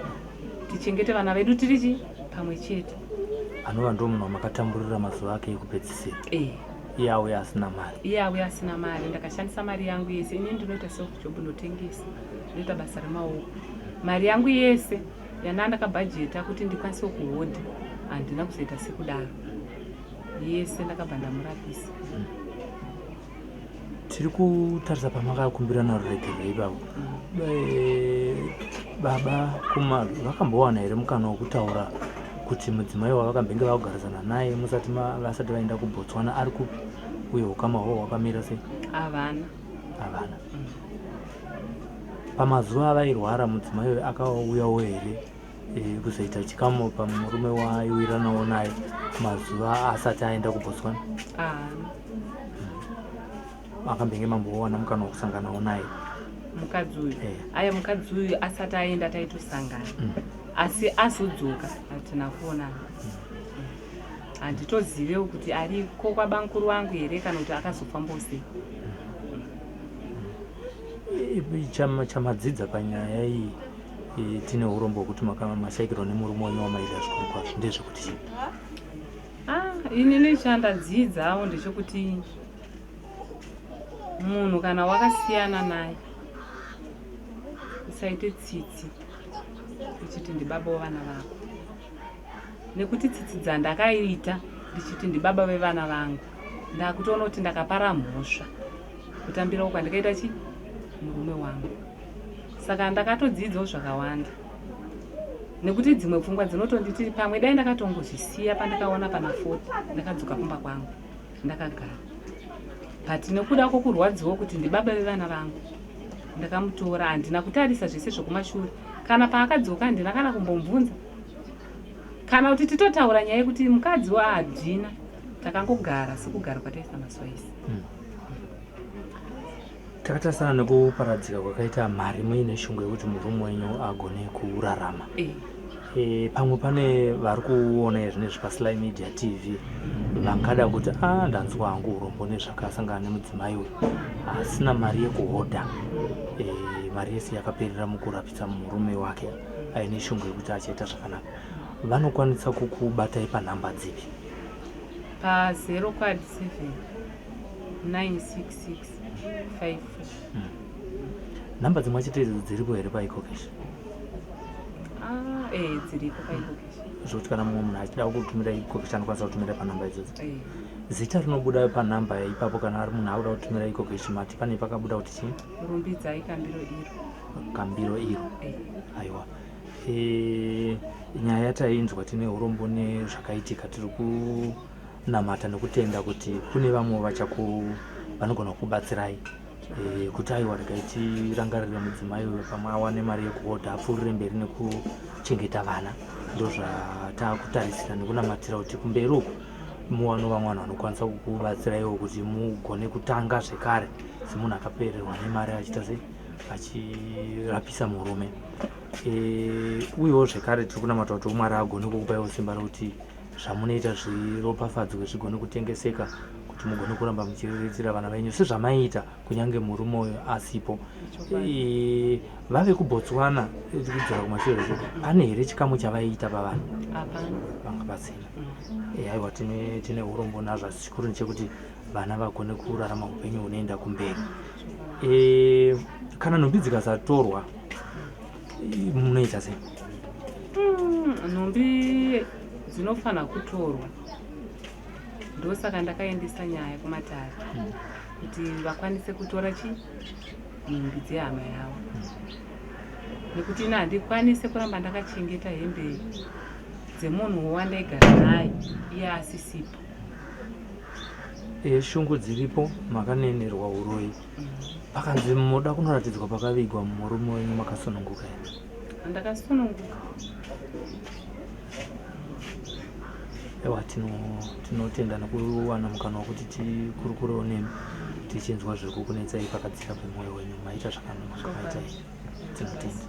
tichengete vana vedu tiri chi pamwe chete anova ndo munhu wamakatamburira mazuva ake ekupedzisira e iye auya asina mari iye auya asina mari ndakashandisa mari yangu yese ini ndinoita self job ndotengesa ndinoita basa remaoko mari yangu yese Yandaa ndakabhajeta kuti ndikwanise kuhodha handina kuzoita sekudaro. Yese ndakabva ndamurapisa. Tiri kutarisa pamakakumbirana ruregerero ipapo. Baba Kumalo vakambowana here mukana wekutaura kuti mudzimai wavakambenge vakugarisana naye musati vasati vaenda kuBotswana ari kupi uye ukama hwavo hwakamira sei? Havana. Havana. Pamazuva avairwara mudzimai uyu akauyawo here kuzoita chikamu pamurume waaiwiranawo naye mazuva asati aenda kuBotswana? Haana. Akambenge mambowana mukana wekusanganawo naye mukadzi uyu? Aya, mukadzi uyu asati aenda taitosangana. Asi azodzoka hatina kuonana. Handitozivewo kuti ariko kwabankuru wangu here kana kuti akazofambawo sei. Chamadzidza panyaya iyi, tine urombo hwekuti mashaikirwa nemurume wenyu wamaida zvikuru kwazvo, ndezvekuti chii? Ah, inini chandadzidzawo ndechekuti munhu kana wakasiyana naye usaite tsitsi uchiti ndibaba wevana vako, nekuti tsitsi dzandakaita ndichiti ndibaba vevana vangu, ndakutoona kuti ndakapara mhosva kutambirawo kwandikaita chi murume wangu. Saka ndakatodzidzawo zvakawanda, nekuti dzimwe pfungwa dzinotonditi pamwe dai ndakatongozvisiya pandakaona pana 40 ndakadzoka kumba kwangu ndakagara, but nekuda kwokurwadziwa kuti ndibaba vevana vangu ndakamutora. Handina kutarisa zvese zvokumashure. Kana paakadzoka handina kana kumbomubvunza kana kuti titotaura nyaya yekuti mukadzi waadhina. Takangogara sekugara kwataisa mazuva ese. Takatarisana nekuparadzika kwakaita mari, muine shungu yekuti murume wenyu agone kurarama. Pamwe pane vari kuona zvinezvi paSly Media TV vangada kuti a ndanzwa hangu urombo nezvakasangana nemudzimai uyu asina mari yekuhodha, mari yese yakaperera mukurapisa murume wake, aine shungu yekuti achaita zvakanaka, vanokwanisa kukubatai panhamba dzipi? Pa 0 quad 7 966 54. Nhamba dzimwe chete idzodzo dziripo here paEcoCash? Ah, dziripo paEcoCash. Zvokuti kana mumwe munhu achida kutumira EcoCash anokwanisa kutumira panhamba idzodzo? Zita rinobuda panhamba ipapo kana ari munhu akuda kutumira EcoCash, mati pane pakabuda kuti chii? Rumbidzai Kambiro iro. Kambiro iro. Aiwa, nyaya yatainzwa, tine urombo nezvakaitika. Tiri kunamata nekutenda kuti kune vamwe vachaku vanogona kukubatsirai, kuti aiwa, regai tirangarire mudzimai uyo, pamwe awane mari yekuhodha apfuurire mberi nekuchengeta vana. Ndo zvatakutarisira nekunamatira kuti kumberi uku muwane vamwe vanhu vanokwanisa kukubatsiraiwo kuti mugone kutanga zvekare semunhu akapererwa nemari achiita sei, achirapisa murume. Uyewo zvekare tiri kunamata kuti Mwari agone kukupaiwo simba rekuti zvamunoita zviropafadzwe, zvigone kutengeseka, kuti mugone kuramba muchiriritira vana venyu sezvamaiita kunyange murume uyu asipo. Vave kuBotswana, kudzora kumashure zvo, pane here chikamu chavaiita pavanhu? Hapana. Vanga pasina. Aiwa, tine urombo nazvo, asi chikuru ndechekuti vana vagone kurarama upenyu hunoenda kumberi. Kana nhumbi dzikasatorwa munoita sei? Nhumbi dzinofanira kutorwa, ndosaka ndakaendesa nyaya kumatare kuti vakwanise kutora chi nhumbi dzehama yavo, nekuti ina handikwanise kuramba ndakachengeta hembe dzemunhu wandaigara naye iye asisipo. Shungu dziripo, makanenerwa uroyi, pakanzi muda kunoratidzwa pakavigwa murume wenyu, makasununguka here? Ndakasununguka. Ewa, tinotenda nekuwana mukana wekuti tikurukurewo nemi tichinzwa zviri kukunetsai pakadzika pemwoyo wenyu. Maita zvakanaka, maita, tinotenda.